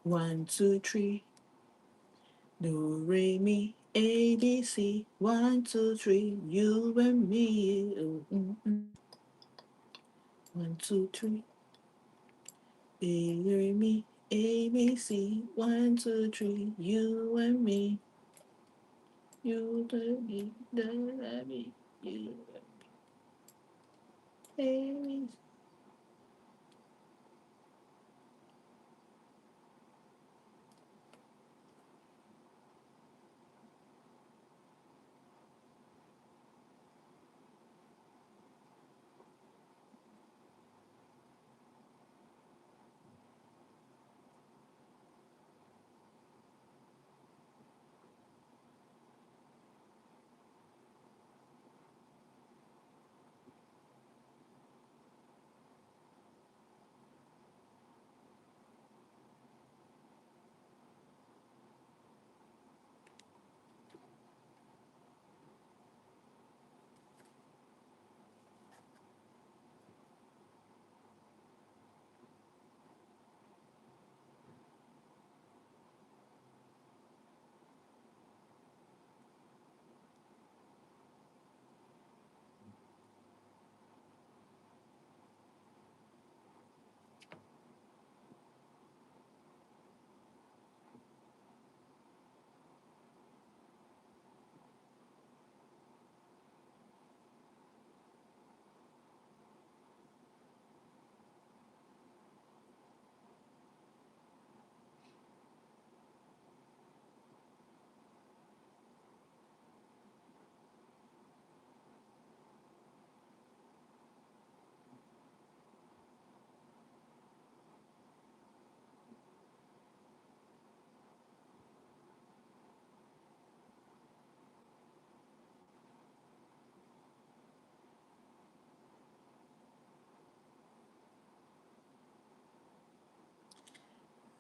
1, 2, 3. Do, re, mi, A, B, C. 1, 2, 3. You and me. Ooh, mm, mm. 1, 2, 3. A, re, mi, A, B, C. 1, 2, 3. You and me. You, the, me, the, me. You, A, B, C.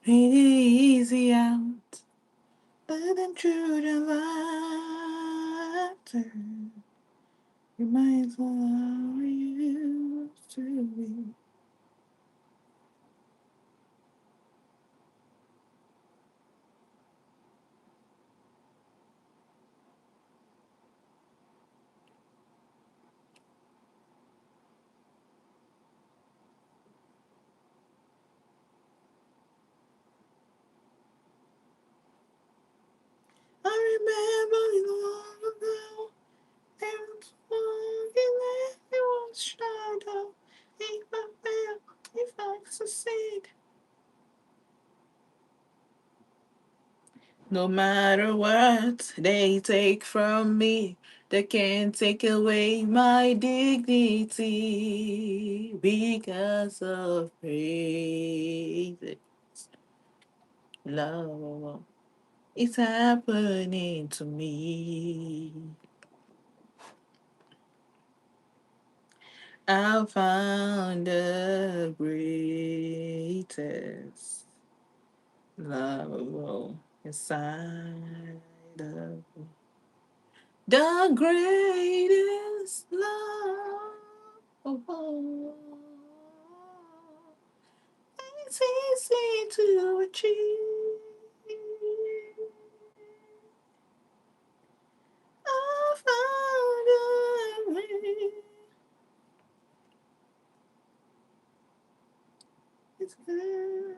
Easy out. Let them children laughter. Reminds me how we used to be. I remember long ago. There was walking everyone's shadow. If I fail, if I succeed. No matter what they take from me, they can't take away my dignity because of praise. Love. It's happening to me. I found the greatest love inside of me. The greatest love of all. It's easy to achieve. I found a way. It's good.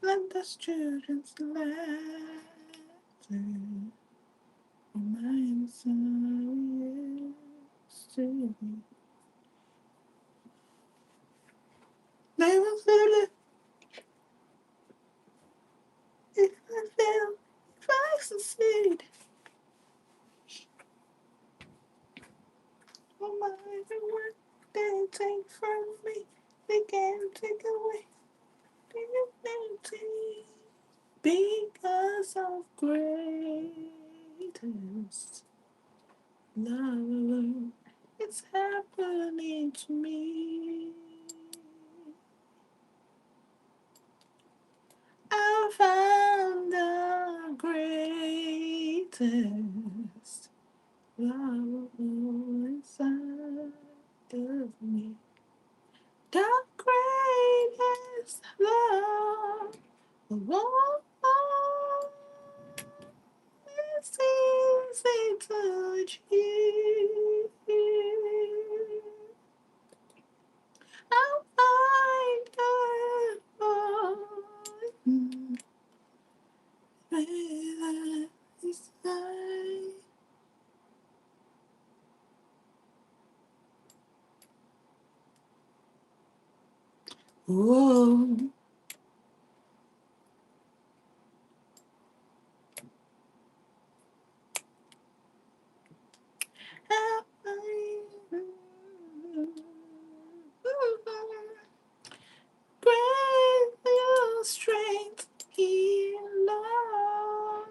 Let the children's laughter remind us how we used to be. They will feel it if I fail, if I succeed. No matter what they take from me, they can't take away dignity. Because of greatest love, it's happening to me. I found the greatest love inside of me. The greatest love of all. It's easy to achieve. I'll find a way. Whoa. Great your strength in love.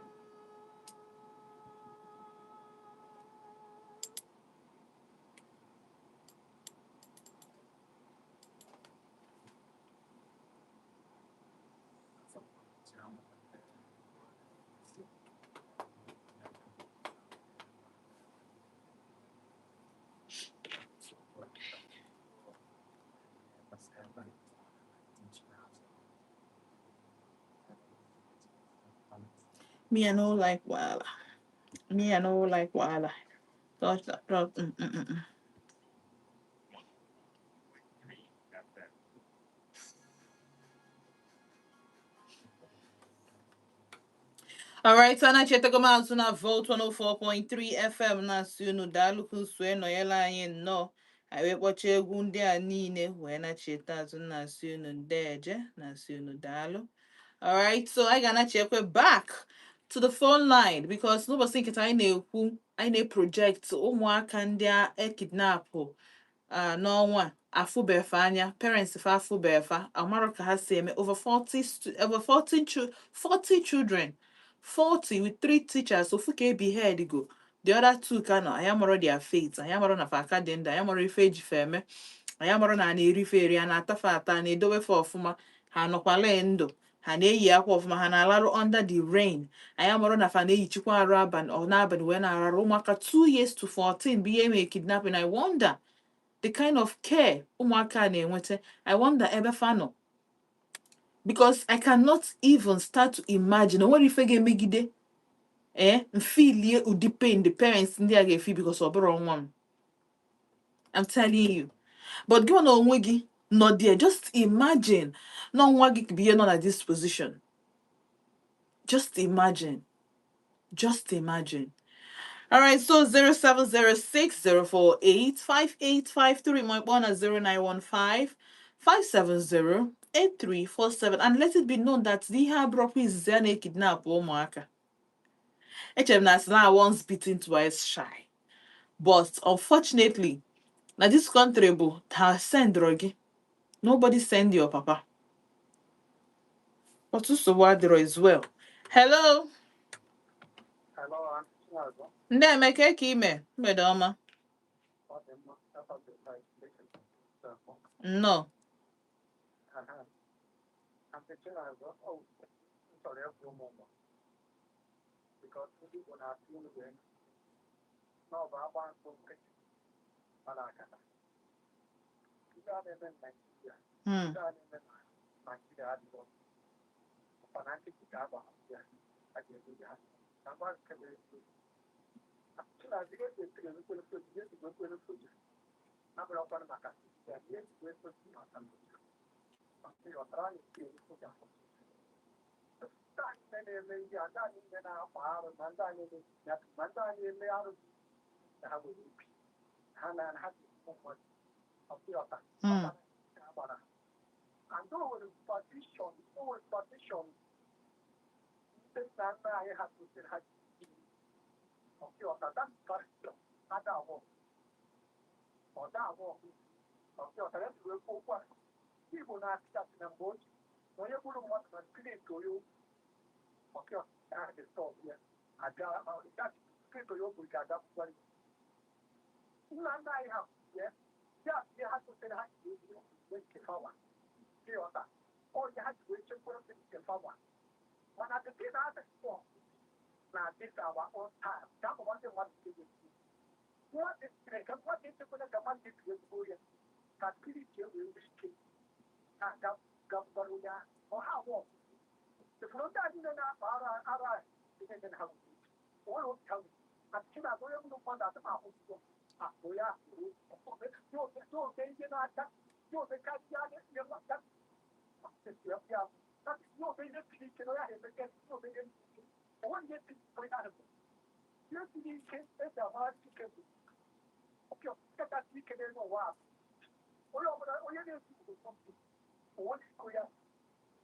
Me, I no like wahala. Me, I no like wahala. Touch that drug. All right, so na cheta goma azụ na Volt 104.3 FM na-asị unu daalụ sue nọnyere anyị nnọọ. Anyị wee kpọchaa egwu ndị a niile wee na-cheta azụ na-asị unu ndeeje, na-asị unu daalụ. All right, so anyị ga-anachekwe back to the phone line, because n'ụbọchị nkịta anyị na-ekwu, anyị na-project ụmụaka ndị a ekidnapụ n'ọnwa a afụbefe anya, parents fa afụbefa, amarọ ka ha si eme. Over 40 over 40, 40 children, 40 with three teachers. Ofu ka ebi head go, the other two ka nọ. Anyị amarọ their fate, anyị amarọ na fa aka dị ndụ, anyị amarọ ife eji fa eme, anyị amarọ na a na-erife eri, a na-atafe ata, a na-edobefe ọfụma, ha nọkwala ndụ, ha na-eyi akwa ọfụma, ha na-alarụ under the rain. Anyị amarọ na fa na-eyichikwa arụ abalị ọ n'abalị wee na-ararụ. Ụmụaka 2 years to 14 bụ ihe emere kidnapping. I wonder the kind of care ụmụaka a na-enweta. I wonder ebe fa nọ, because I cannot even start to imagine. O nwere ife ga-emegide ee mfilie ụdị pain the parents ndị a ga-efi, because ọ bụrụ nwa m, I'm telling you. But gị na onwe gị nọ there, just imagine na nwa gị bụ ihe nọ na this position. Just imagine, just imagine. All right, so 0706 048 5853, my phone at 0915 570 8347. And let it be known that the ihe abrọkwa izizi a na-ekidnap ụmụaka. Echere m na asị na once bitten, twice shy. But unfortunately, na this country bụ ha sendrọ gị. Nobody send your papa. But nsogbu adịrọ as well. Hello. Hello, Aunty Chinazọ. Ndị Emeka, ka ime mgbede ọma. Ọ dị mma. Afọ dị mma. Nnọọ. Aunty Chinazọ, ọ m chọrọ ịkwụ ụmụ ụmụ. Because ndị Igbo na-atụ ilu wee na ọ bụ agba nkụ nkịtị mana akata. Ndị a na-eme na Naịjirịa, ndị a na-eme na Naịjirịa adịghị ọkwa na nkịtị ka agba ya a ga-eme ya. Na gwa nke bụ eziokwu. Chinazọ, ihe eji etiri emekwere soja, ihe eji ekwere soja. Abụrụkwanụ maka ya, ihe eji ekwere maka ịghọtara anyị nke eri soja. Ndị anyị na-eme ihe a, ndị anyị nne na-akpa arụ, ma ndị anyị eme, ma ndị anyị eme arụ na ha nwere obi ha na ha ji mmadụ ọpịọta agbara, and o nwere tradition, o nwere tradition ndị nna nna anyị ha tosiri ha ji ọpịọta. That tradition ada abụọ, ọ da abụọ ọpịọta ya tụrụ ekwu okwu a. Igbo na-achịchasị na mgbe ochie na onye gburu mmadụ na spirit onye ọpịọta ha dị stop ya aga, spirit onye o gburu ga-aga kwukwara nna nna anyị ha ya ya ihe ha tosiri ha ji wee nke fawa ịghọta onye ha ji wee chekwara ndị nke fawa. Mana the thing na stop na this our own time ka akpọkwa ndị mmadụ nke ga-ekwu mmadụ ka mmadụ echekwara ka mmadụ ebi ezigbo ya ka spirit ya wee nwee ike na-aga gakwara onye ahụ ọha abụọ. Ifuru ndị a niile na-akpa ara ara ihe dị na ha nwere onwere obi ha nwere na Chinazụ onye gburu mmadụ asị m ahụ ụgwọ akpụ ya n'ofe ihe na-acha n'ofe karịa ihe mmadụ ya n'ofe ihe siri ike na ya emeke n'ofe ihe siri ike onwe ihe siri ike ahụ ihe siri ike eji amara ike bụ ọpịọ kachasị ike n'elu ụwa a. Onye ọbụla onye na-esi onwe iko ya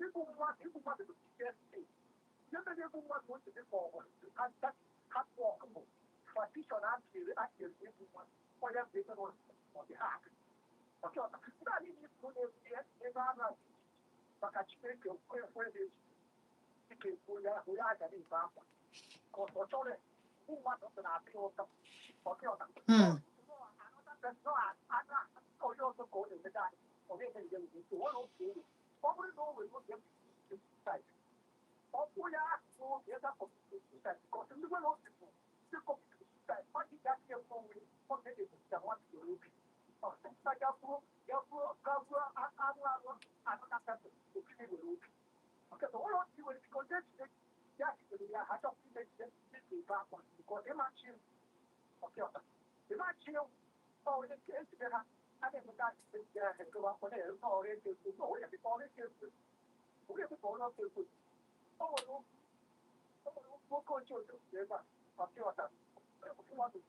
igbu mmadụ, igbu mmadụ bụ ike ihe mere egbu mmadụ otu dị ka ọ bụ hard work bụ tradition a tiri a tiri igbu mmadụ onye bụ ebe ọ dị ha ọkị ọta ndị anyị na-ekwu na-ebu ebe a na maka Chineke ekwe na-eji ike ekwu onye ahụ onye aga na-ebe akwa ka ọ chọrọ mmadụ na-atị ụtọ ọkị ọta onye ọzọ ka ọ na-emega anyị ọ na-eme njem nke ọ na-oke elu. Ọ bụrụ na o nwere oge ọ bụ ya oge ebe suicide, because ndị nwere obi bụ ndị commit suicide mmadụ ga-adị ekwe onwe ọ na-ebute mmadụ nwere obi ọsịsa gabuo gabuo gabuo anụ anụ anụ na-asatọ obi nwere obi nke na ụlọ obi nwere because ejide ya jidere ya ha chọpụta imejide ndị ebe akwa because ịmachi ọkịọta ịmachi onye nke ejide ha a na-enweta ejide ha ekewa akwa na-ere ọrụ eke ekwu onye dịka ọrụ eke ekwu onye dịka ọrụ eke ekwu. O nwere nwoke ochie otu ebe a ọkịọta mmadụ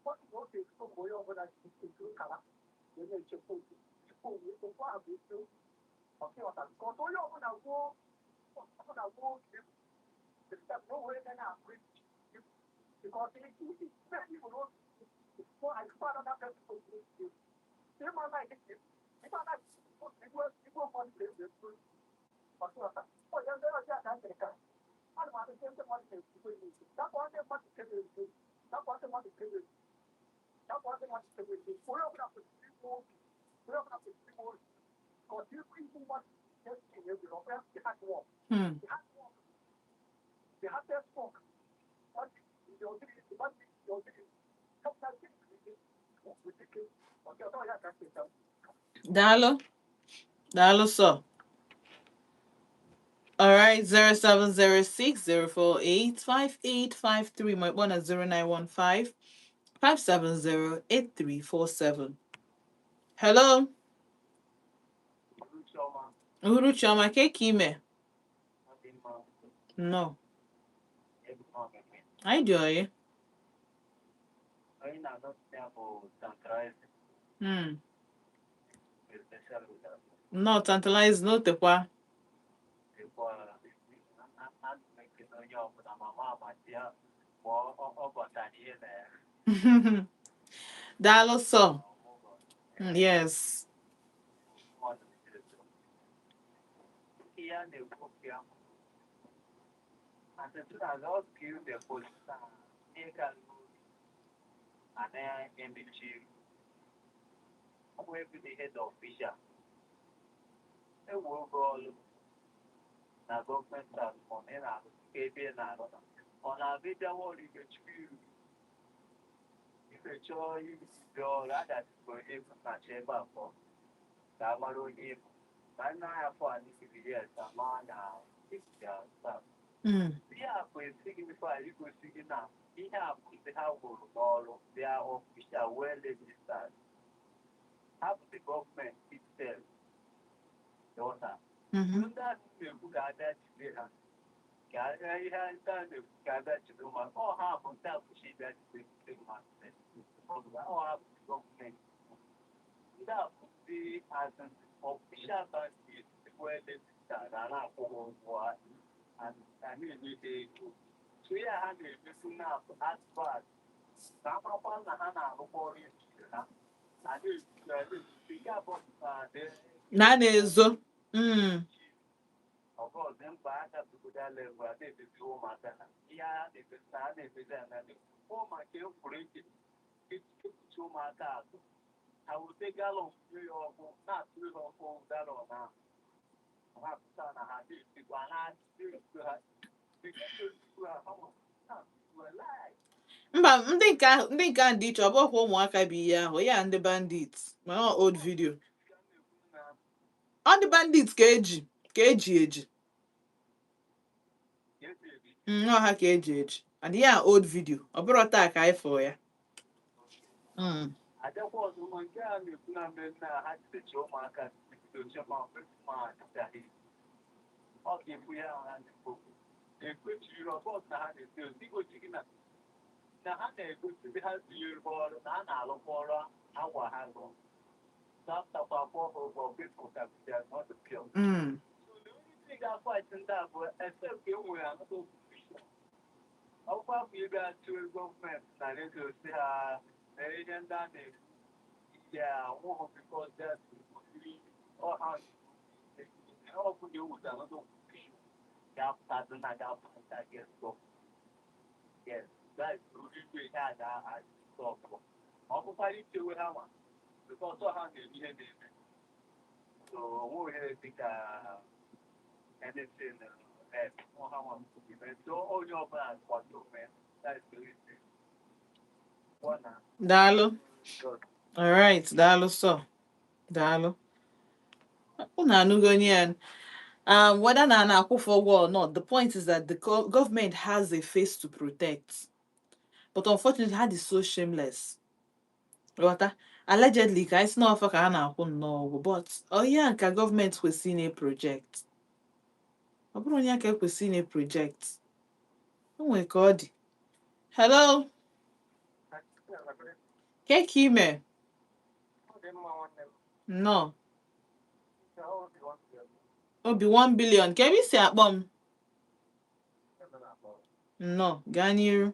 ọ sị na oge ezigbo mgbe onye ọbụla ji ezu kara wee na-echekwa okwu chekwa onwe okwu ahụ bụ eziokwu ọkịọta nke ọzọ onye ọbụla gwuo ọbụla gwuo oge egwu. Daalụ. Daalụ sọ. All right, 07060485853. My one at 0915 570 8347. Hello. Uhuru Chioma, ke ka ime? No. Anyị dị oyi. No, tantalize no tekwa. Daalụ sọ. Yes. Na a na-ezo. Mba, ndị nke ahụ dị iche, ọ bụghịkwa ụmụaka bụ ihe ahụ, ya ndị bandit, mana ọ old video. Ọ ndị bandit ka eji eji. Ọ ha ka eji eji. And ya old video. Ọ bụrụ taa ka anyị fụrụ ya. Adakwa ọzọ ma nke a na-ekwu na mmemme a ha jidechi ụmụaka bidochi ma ma ọ ga-ekwu ya ha na-ekwu ekwechiri ọbọs na ha na-esi ozi igosi gị na ha na-egosi ndị ha tinyere ọrụ na ha na-alụkwa ọrụ agwa ha gụ dapụtakwa akwụ ha ụgwọ people ka they are not pure. So the only thing ga-fight ndị a bụ except ka e nwere another opposition. Ọkwa bụ ebe a tụrụ gọọmenti na redio si ha na ihe ndị a na-ekwu ya anwụghị because that ọha ọ bụ na ewuta another opposition ga-apụtazi na ga-apụta against gọọmenti. Yes, that is the only way ha ga-stop. Ọ bụkwara ichewe ha nwa because ọ ha na-eme ihe na-eme. So onwe ohere dịka anything ọ ha nwa eme. So onye ọbụla kwado onwe ya. That is the only thing. One na Daalụ. God. All right, daalụ sọ. Daalụ. Unu anụgo onye ya. Whether na na-akwụfe ụgwọ or not, the point is that the government has a face to protect. But unfortunately, ha dị so shameless. Ghọta? Allegedly, ka anyị si n'ọfọ ka ha na-akwụ nnọọ ụgwọ, but ọ ihe a ka gọọmenti kwesịrị na-project. Ọ bụrụ onye ka ekwesịrị na-project. O nwere ka ọ dị. Hello, ke ka ime? Nnọọ. Obi 1 billion. Ka ebe i si akpọ m? Nnọọ, gaa n'iru.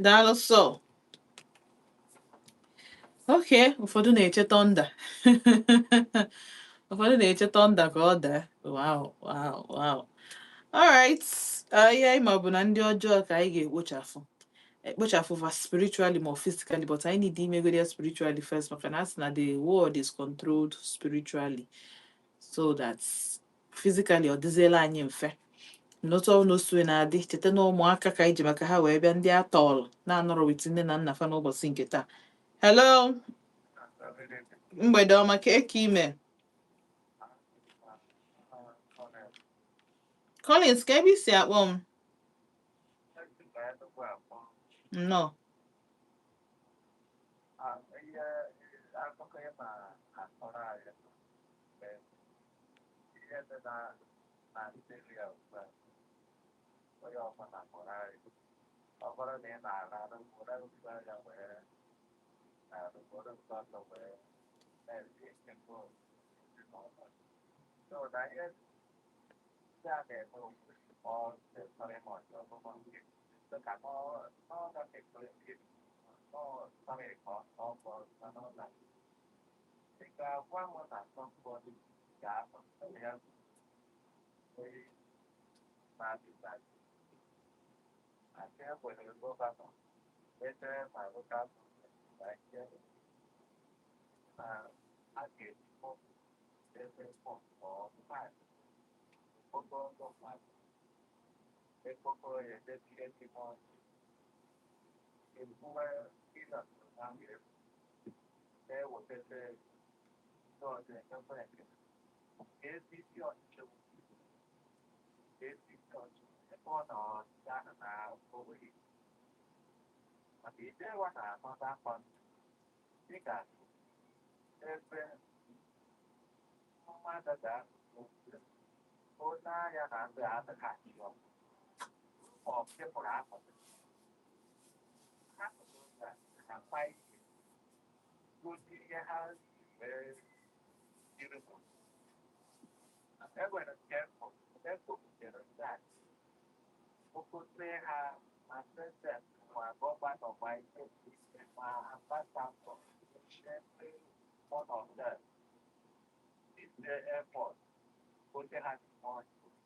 Daalụ sọ. Okay, ụfọdụ na-eche thunder. Ụfọdụ na-eche thunder ka ọ daa. Wow. Alright. Ihe anyị ma bụ na ndị ọjọọ ka anyị ga-ekpochafụ. Ekpochafụ fa spiritually ma physically, but anyị need imegodi ya spiritually first, maka na asị na the world is controlled spiritually, so that physically ọ dịziela anyị mfe. N'otu ọbụla o si na-adị, cheta na ụmụaka ka anyị ji maka ha wee bịa, ndị atọọlụ na-anọrọ with nne na nna fa n'ụbọchị nke taa. Hello, mgbede ọma. Ka eke ime? Collins, ka ebe isi akpọ m? Nnọọ.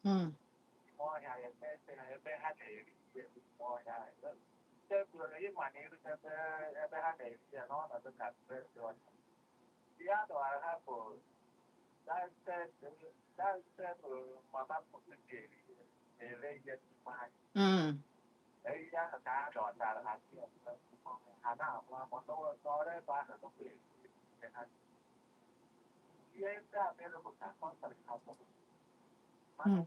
Mm. Mm. Mm.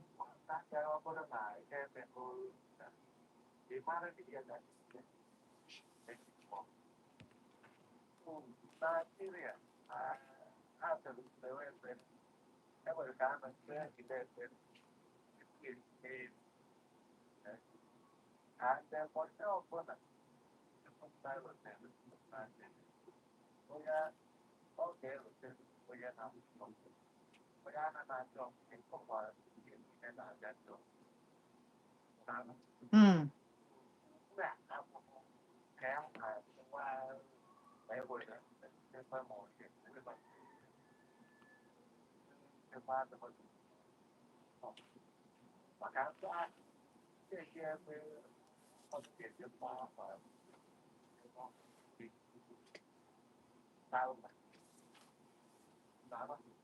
Mm.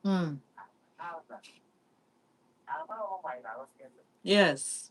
Mm. Yes.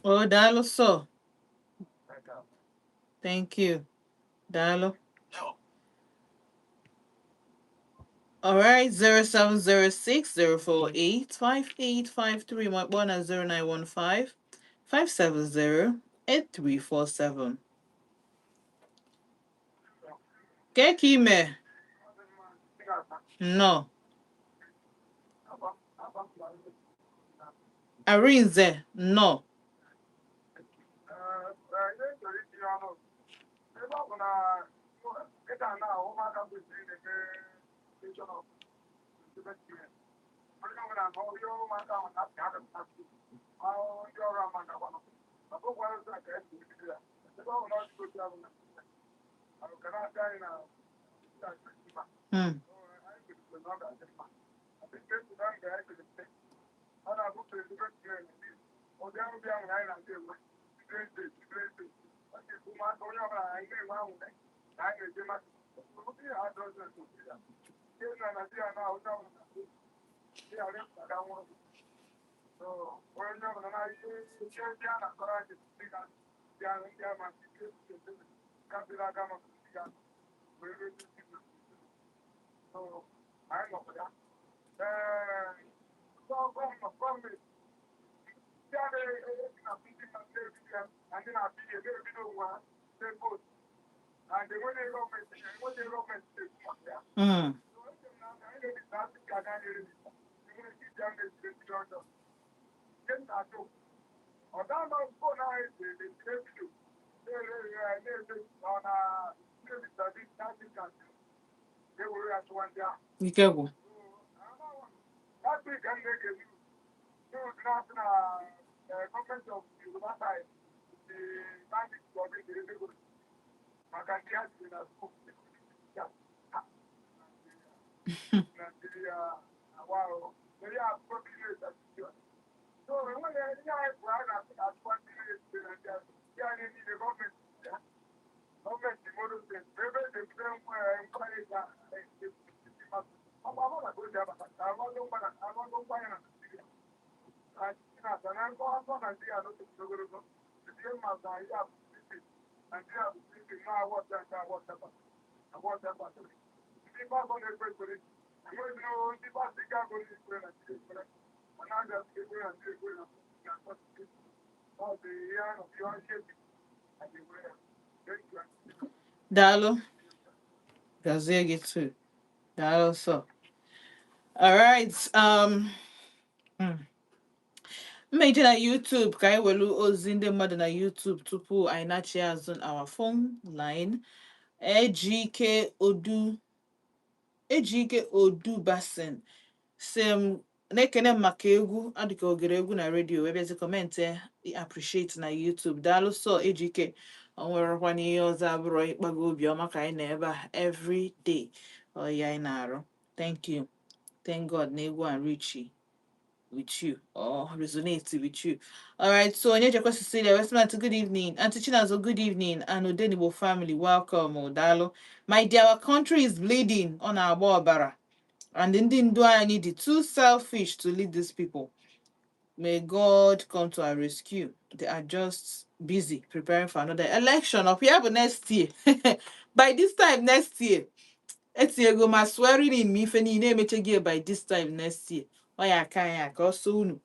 Oh, daalụ so. Thank you. Daalụ. All right, 07060485853. My one at 0915 570 8347. Keke ime. No. Arinze. No. Mm. Ndị a na-esi na ndị na-ebido ya na ndị na-apị ihe na-ebido onwe ha na-ebo and enweghị gọọmenti, enweghị gọọmenti na-ekwu maka ya. So eche m na anyị na-ebisa asị ka anyị na-erebisa enwere ike iji anya esiri ebido ọjọọ. Nke m na-ajụ, ọ daa phone ahụ esi ebido na-ere ya na-eme ọ na na-ebisa dị na-adị ka ga-ewere ya chụwa ndị ahụ. Ike gwụ. Last week, I'm making news na government of Yoruba side, the bandits were being delivered. Maka ndị ha jiri na school. Nigeria, wow. They are probably so enweghị ihe anyị bụ a na-asị na achụkwa ndị na-esite na ndị ya niile gọọmenti ya gọọmenti Imo Steeti ebe e ebute nkwanye ga ọgba na ka o ji abata ka alụọlụ nkwanye na Naijiria na na nkọ afọ Naijiria n'otu ogologo ihe mma na ihe a bụ Naijiria bụ sisi na awọcha nke awọcha awọcha ndị pastọ na-ekpe ekpere, enweghị ndị pastọ ike agụrụ ekpere Naijiria ekpere mana a ga-ekpere Naijiria ekpere na ọ dị ihe a nọ ihe ọchị eji a ga-ewere ya. Thank you. Daalụ. Gazie gị too. Daalụ so. All right. Mmeje na YouTube ka anyị welu ozi ndị mmadụ na YouTube tupu anyị nachie azụ our phone line. Ejike Odu, Ejike Odubasin si m na-ekene m maka egwu adịka ogere egwu na redio wee bịazi comment appreciate na YouTube. Daalụ so, Ejike. O nwerekwana ihe ọzọ abụrụ ịkpago obiọma ka anyị nọ ebe a every day. Ọ ya anyị na-arụ. Thank you. Thank God na egwu and reach with you or resonate with you. All right, so Onyejekwa Cecilia Westman, good evening. Auntie Chinazo, good evening. And Odenigbo family, welcome. Odalo. My dear, our country is bleeding on our ọbara. And ndị ndu anyị dị too selfish to lead these people. May God come to our rescue. They are just busy preparing for another election of yeah, but next year. By this time next year, etinyego ma swearing in ma ife niile emechaghị by this time next year. Ọ ya aka anyị aka ọsọ unu.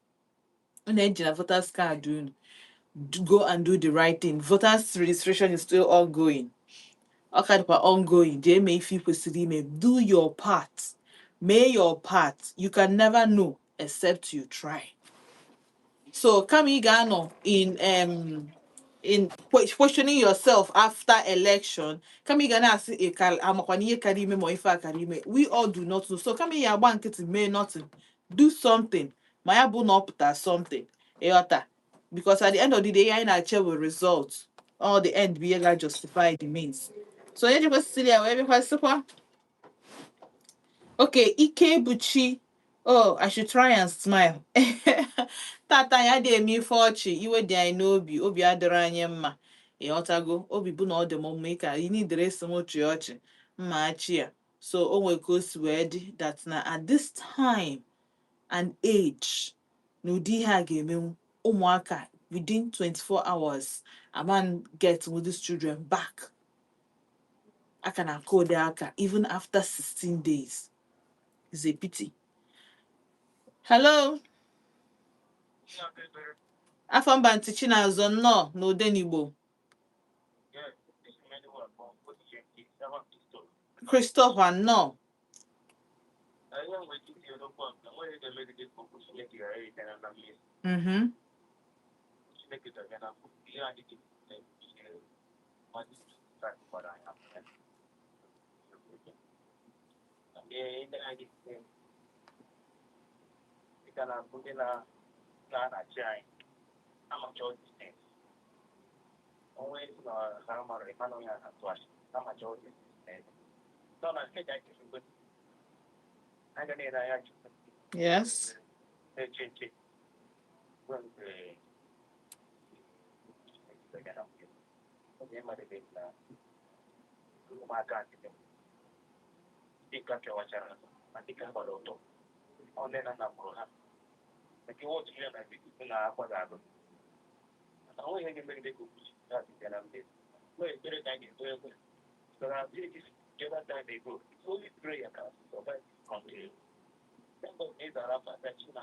Unu ejina voters card unu. Go and do the right thing. Voters registration is still ongoing. Ọ ka dịkwa ongoing. Jee mee ife ị kwesịrị ime. Do your part. Mee your part. You can never know except you try. So kama ị ga-anọ in questioning yourself after election, kama ị ga na-asị ị ka amakwana ihe kara ime ma ife a kara ime, we all do not know. So kama ị ya agba nkịtị mee nothing, do something, ma ya bụ na ọ pụta something, ịghọta? Because at the end of the day, ihe anyị na-ache bụ result. All the end bụ ihe ga justify the means. So onye jikwa Cecilia wee bịakwa sịkwa, okay, Ikebuchi. Oh, I should try and smile. Tata anyị adịghị eme ife ọchị, iwe dị anyị n'obi, obi adịrọ anyị mma. Ịghọtago? Obi bụ na ọ dị m mma ịka ị nidere esi m chị ọchị mma achị ya. So o nwere ka o si wee dị that na at this time and age na ụdị ihe a ga-emenwu ụmụaka within 24 hours a man get with these children back. Aka na-akụ ụdị aka even after 16 days is a pity. Hello. Afọ mba ntị Chinazọ, nnọọ n'Odenigbo. Yes, this is Emmanuel from Christo. Christopher, nnọọ. Ihe nwere ike itinye n'okwu a na nwere ga-emegide ka okwu Chineke ghara ịbịa na mmezu. Chineke ga-abịa na ihe anyị dị ihe mmadụ gbara anyị afọ. Ihe ndị anyị dị dịka na ndị na-achị anyị amacha all these things. Onwe na ha mara ịma na onye a na-atụ asị amacha all these things. Nọ na nke anyị chefugbo anyị ga na-ere anya Chukwu na-eche nche ruo mgbe Chineke ga-abịa na mmezu. Oge mmadụ dị na ụmụaka dị dịka kewachara ma dịka gbara ọtọ ọ nne na nna mụrụ ha maka iwe otu ihe na na-akwado agụ mana onwe ihe ga-emegide ka okwu Chineke bịa na mmezu. Nwee ekpere ka anyị ga-ekpe ekwe. But our village the other time ago, it's only prayer can survive this country. Thank God, is our that you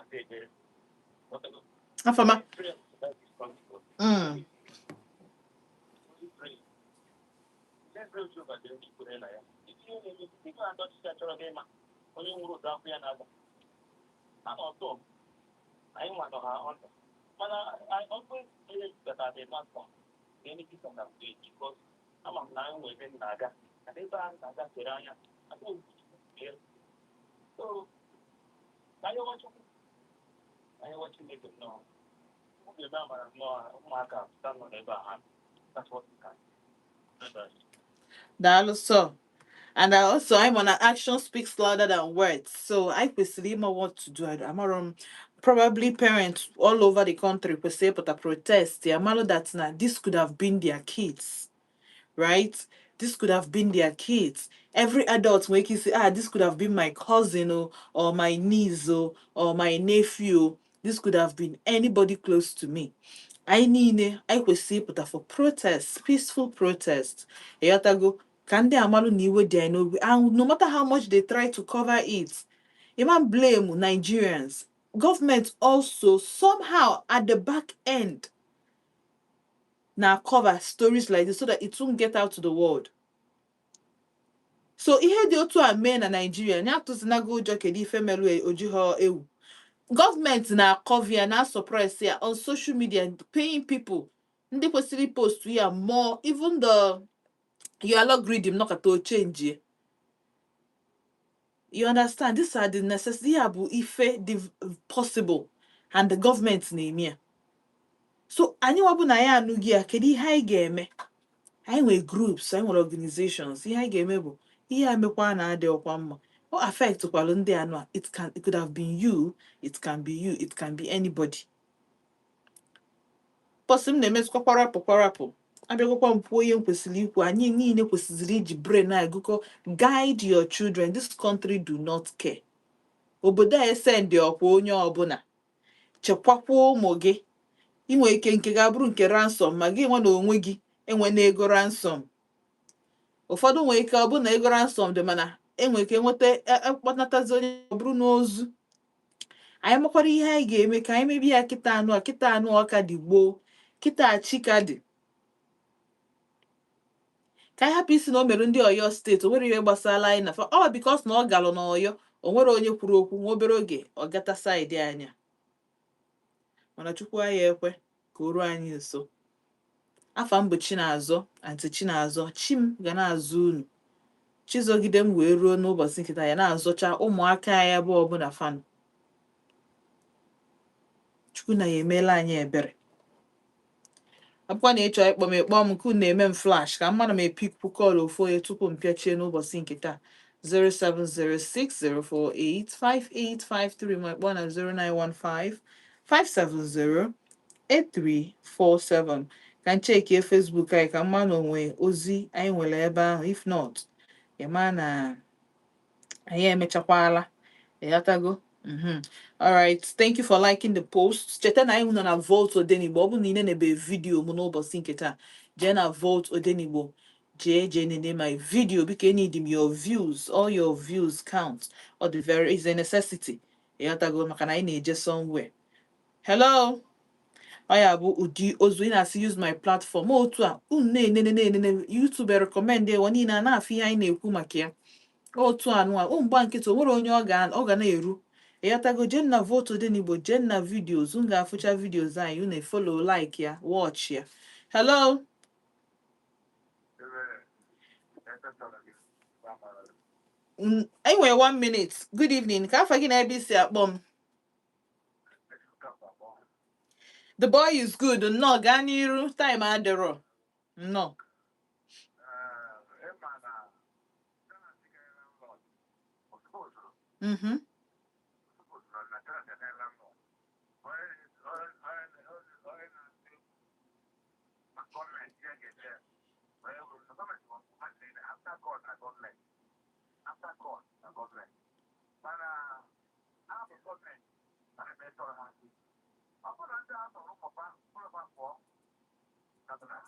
and Afama. Daalụ sọ. And I also, I'm on an action speaks louder than words. So I kwesịrị ịma what to do. Amarọ m, probably parents all over the country kwesịrị ịpụta protest. Ya malụ that na this could have been their kids, right? This could have been their kids. Every adult nwere ike isi, "Ah, this could have been my cousin, oh, or my niece, oh, or my nephew. Oh. This could have been anybody close to me." Anyị niile, anyị kwesịrị ịpụta for protest, peaceful protest. Ịghọtago? Ka ndị amalụ na iwe dị anyị n'obi. And no matter how much they try to cover it, you man blame Nigerians. Government also somehow at the back end now cover stories like this so that it won't get out to the world. So ihe dị otu a mee na Nigeria, ya atụzinago ụjọ. Kedu ife merụ ojighọ ewu? Gọọmenti na-acover ya, na suppress ya on social media, paying people ndị kwesịrị post ya more. Even the your algorithm nọkọta o change. You understand? These are the necessity, ya bụ ife dị possible, and the government na-eme ya. So anyị nwabụ na ya anụghị ya, kedu ihe anyị ga-eme? Anyị nwere groups, anyị nwere organizations. Ihe anyị ga-eme bụ ihe a mekwa na-adị ọkwa mma. O affect kwalụ ndị anụ a. It could have been you, it can be you, it can be anybody. Pọsị m na-emetụkwa kwarapụ kwarapụ, abịagokwa m kwuo ihe m kwesịrị ikwu. Anyị niile kwesịrị iji brain na-agụkọ. Guide your children. This country do not care. Obodo a esendị ọkwa onye ọbụla. Chekwakwa ụmụ gị. Inwe ike nke ga-abụrụ nke ransom, ma gị nwa na onwe gị enwe na ego ransom. Ụfọdụ nwere ike ọ bụ na ego ransom dị, mana enwere ike nweta kpọnatazi onye ọ bụrụ n'ozu. Anyị makwara ihe anyị ga-eme ka anyị mebie ya kịta. Anụ a kịta, anụ ọka dị gboo kịta, chika dị ka anyị hapụ isi na o mere ndị Ọyọ Steeti. O nwere ihe gbasara anyị na fa ọ because na ọ galụ n'Ọyọ, o nwere onye kwuru okwu. Nwa obere oge ọ gata side anya, mana Chukwu anyị ekwe ka o ruo anyị nso. Afa m bụ Chinazọ, Aunty Chinazọ. Chi m ga na-azụ unu, chizọgide m wee ruo n'ụbọchị nkịta ya na-azọcha ụmụaka anyị ebe ọbụla fanụ. Chukwu na ya emeela anyị ebere. Akwụkwọ na ịchọ ịkpọ m, ịkpọ m nke unu na-eme m flash ka mmadụ m epickpụ call ofu onye tupu m pịachie n'ụbọchị nke taa. 07060485853, ma ịkpọ na 0915 570 8347. Ka m checkie Facebook anyị ka mma na onwe ozi anyị nwere ebe ahụ. If not, ịma na anyị emechakwala. Ịghọtago? Alright, thank you for liking the post. Cheta na anyị nọ na Volt Odenigbo. Ọ bụ na ị nenebe video m n'ụbọchị nke taa, jee na Volt Odenigbo, jee jee nene my video. Biko, need m your views. All your views count. Ọ dị very is a necessity. Ịghọtago? Maka na anyị na-eje somewhere. Hello, ọ ya bụ ụdị ozu ị na-asị use my platform otu a unu na-enene na-enene YouTube recommend ewa niile a na-afụ ihe anyị na-ekwu maka ya otu anụ a o mgba nkịtị. O nwere onye ọ ga na-eru. Ịghọtago? Jee na Volt Odenigbo, jee na videos, unu ga-afụcha videos anyị. Unu follow, like ya, watch ya. Hello. Ebe ebe Anyị nwere one minute. Good evening. Ka afa gị na ebe isi akpọ m? The boy is good. Nnọọ, gaa n'iru, time adịrọ. Nnọọ. Ịma na tenant ga landlord suppose suppose na tenant ga landlord onye onye onye na-asị ma gọọmenti ya ga-eje onye na gọọmenti bụ mmadụ niile, after God na gọọmenti, after God na gọọmenti, mana ahapụ gọọmenti ana m etọrọ ha asị. Ọ bụrụ na ndị a tọrọ ụmụpa ụlọpa pụọ na ha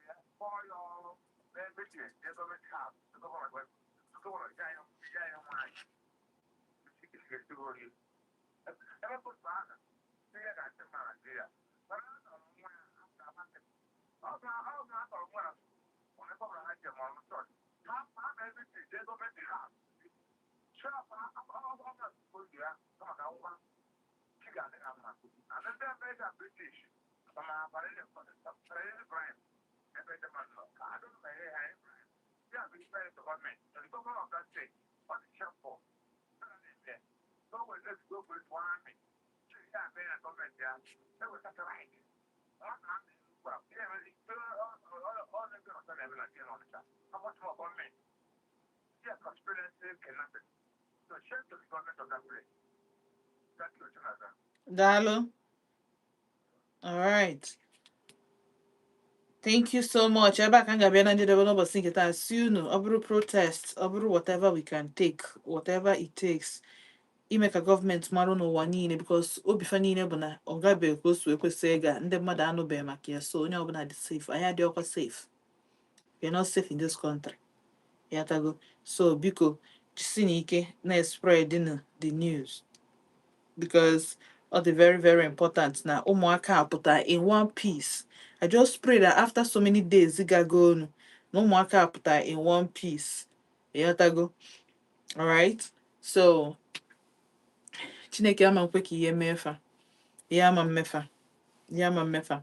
ya kpọọ ya ọrụ n'ebe tie gọọmenti ha gọvanọ ya ya nwaanyị ebe pụtụ ahụ ihe ga-achị mma na Nigeria. Mana a tọrọ nwa ya after amasị. Ọ ga-atọrọ nwa ya ọ na-ebe ha njem ọrụ chọọchị. Ha na everything jee gọọmenti ha. Shop ọ ga-oge ya maka nwa chi ga-adị ha mma. And ndị America, British, mana parallel crime ebe ndị mmadụ nọ. I don't know ihe ha ya bụ ife the government. The governor of that state, ọ dị shameful. So we let's go with one army. Ya mee na gọọmenti ya, enwe satellite. Ọ na-amị ugbu a. Ihe mere, ọ na-ebe ọzọ na-eme na Ọnịcha. How much more government? Yeah, conspiracy, kidnapping. So shame to the government of that place. Thank you, Jonathan. Daalụ. All right. Thank you so much. Ebe a ka m ga-abịa na njedebe n'ụbọchị nke taa. Si unu, ọ bụrụ protest, ọ bụrụ whatever we can take, whatever it takes, ime ka gọọmenti marụ n'ụwa niile, because obi fa niile bụ na ọ gabeghị ka o si wee kwesị ịga. Ndị mmadụ anụbeghị maka ya, so onye ọbụla dị safe. Anyị adịghịkwa safe. We are not safe in this country. Yatago. So biko, jisi n'ike na-spread the news, because ọ dị very, very important na ụmụaka apụta in one piece. I just pray that after so many days gago onu na ụmụaka apụta in one piece. Ịghọtago? Alright, so Chineke ama nkwe ka ihe mefa, ihe ama mmefa, ihe ama mmefa,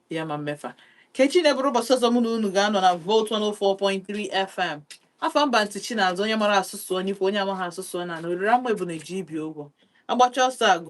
ihe ama mmefa. Ka echi na-eburu ụbọchị ọzọ, mụ na unu ga-anọ na Volt 104.3 FM. Afọ mba ntị Chinazụ, onye mara asụsụ, onye ikwu, onye amaghị asụsụ, na oriri ama ebu na-eji ibi ụgwọ agbacha ọsọ agụ.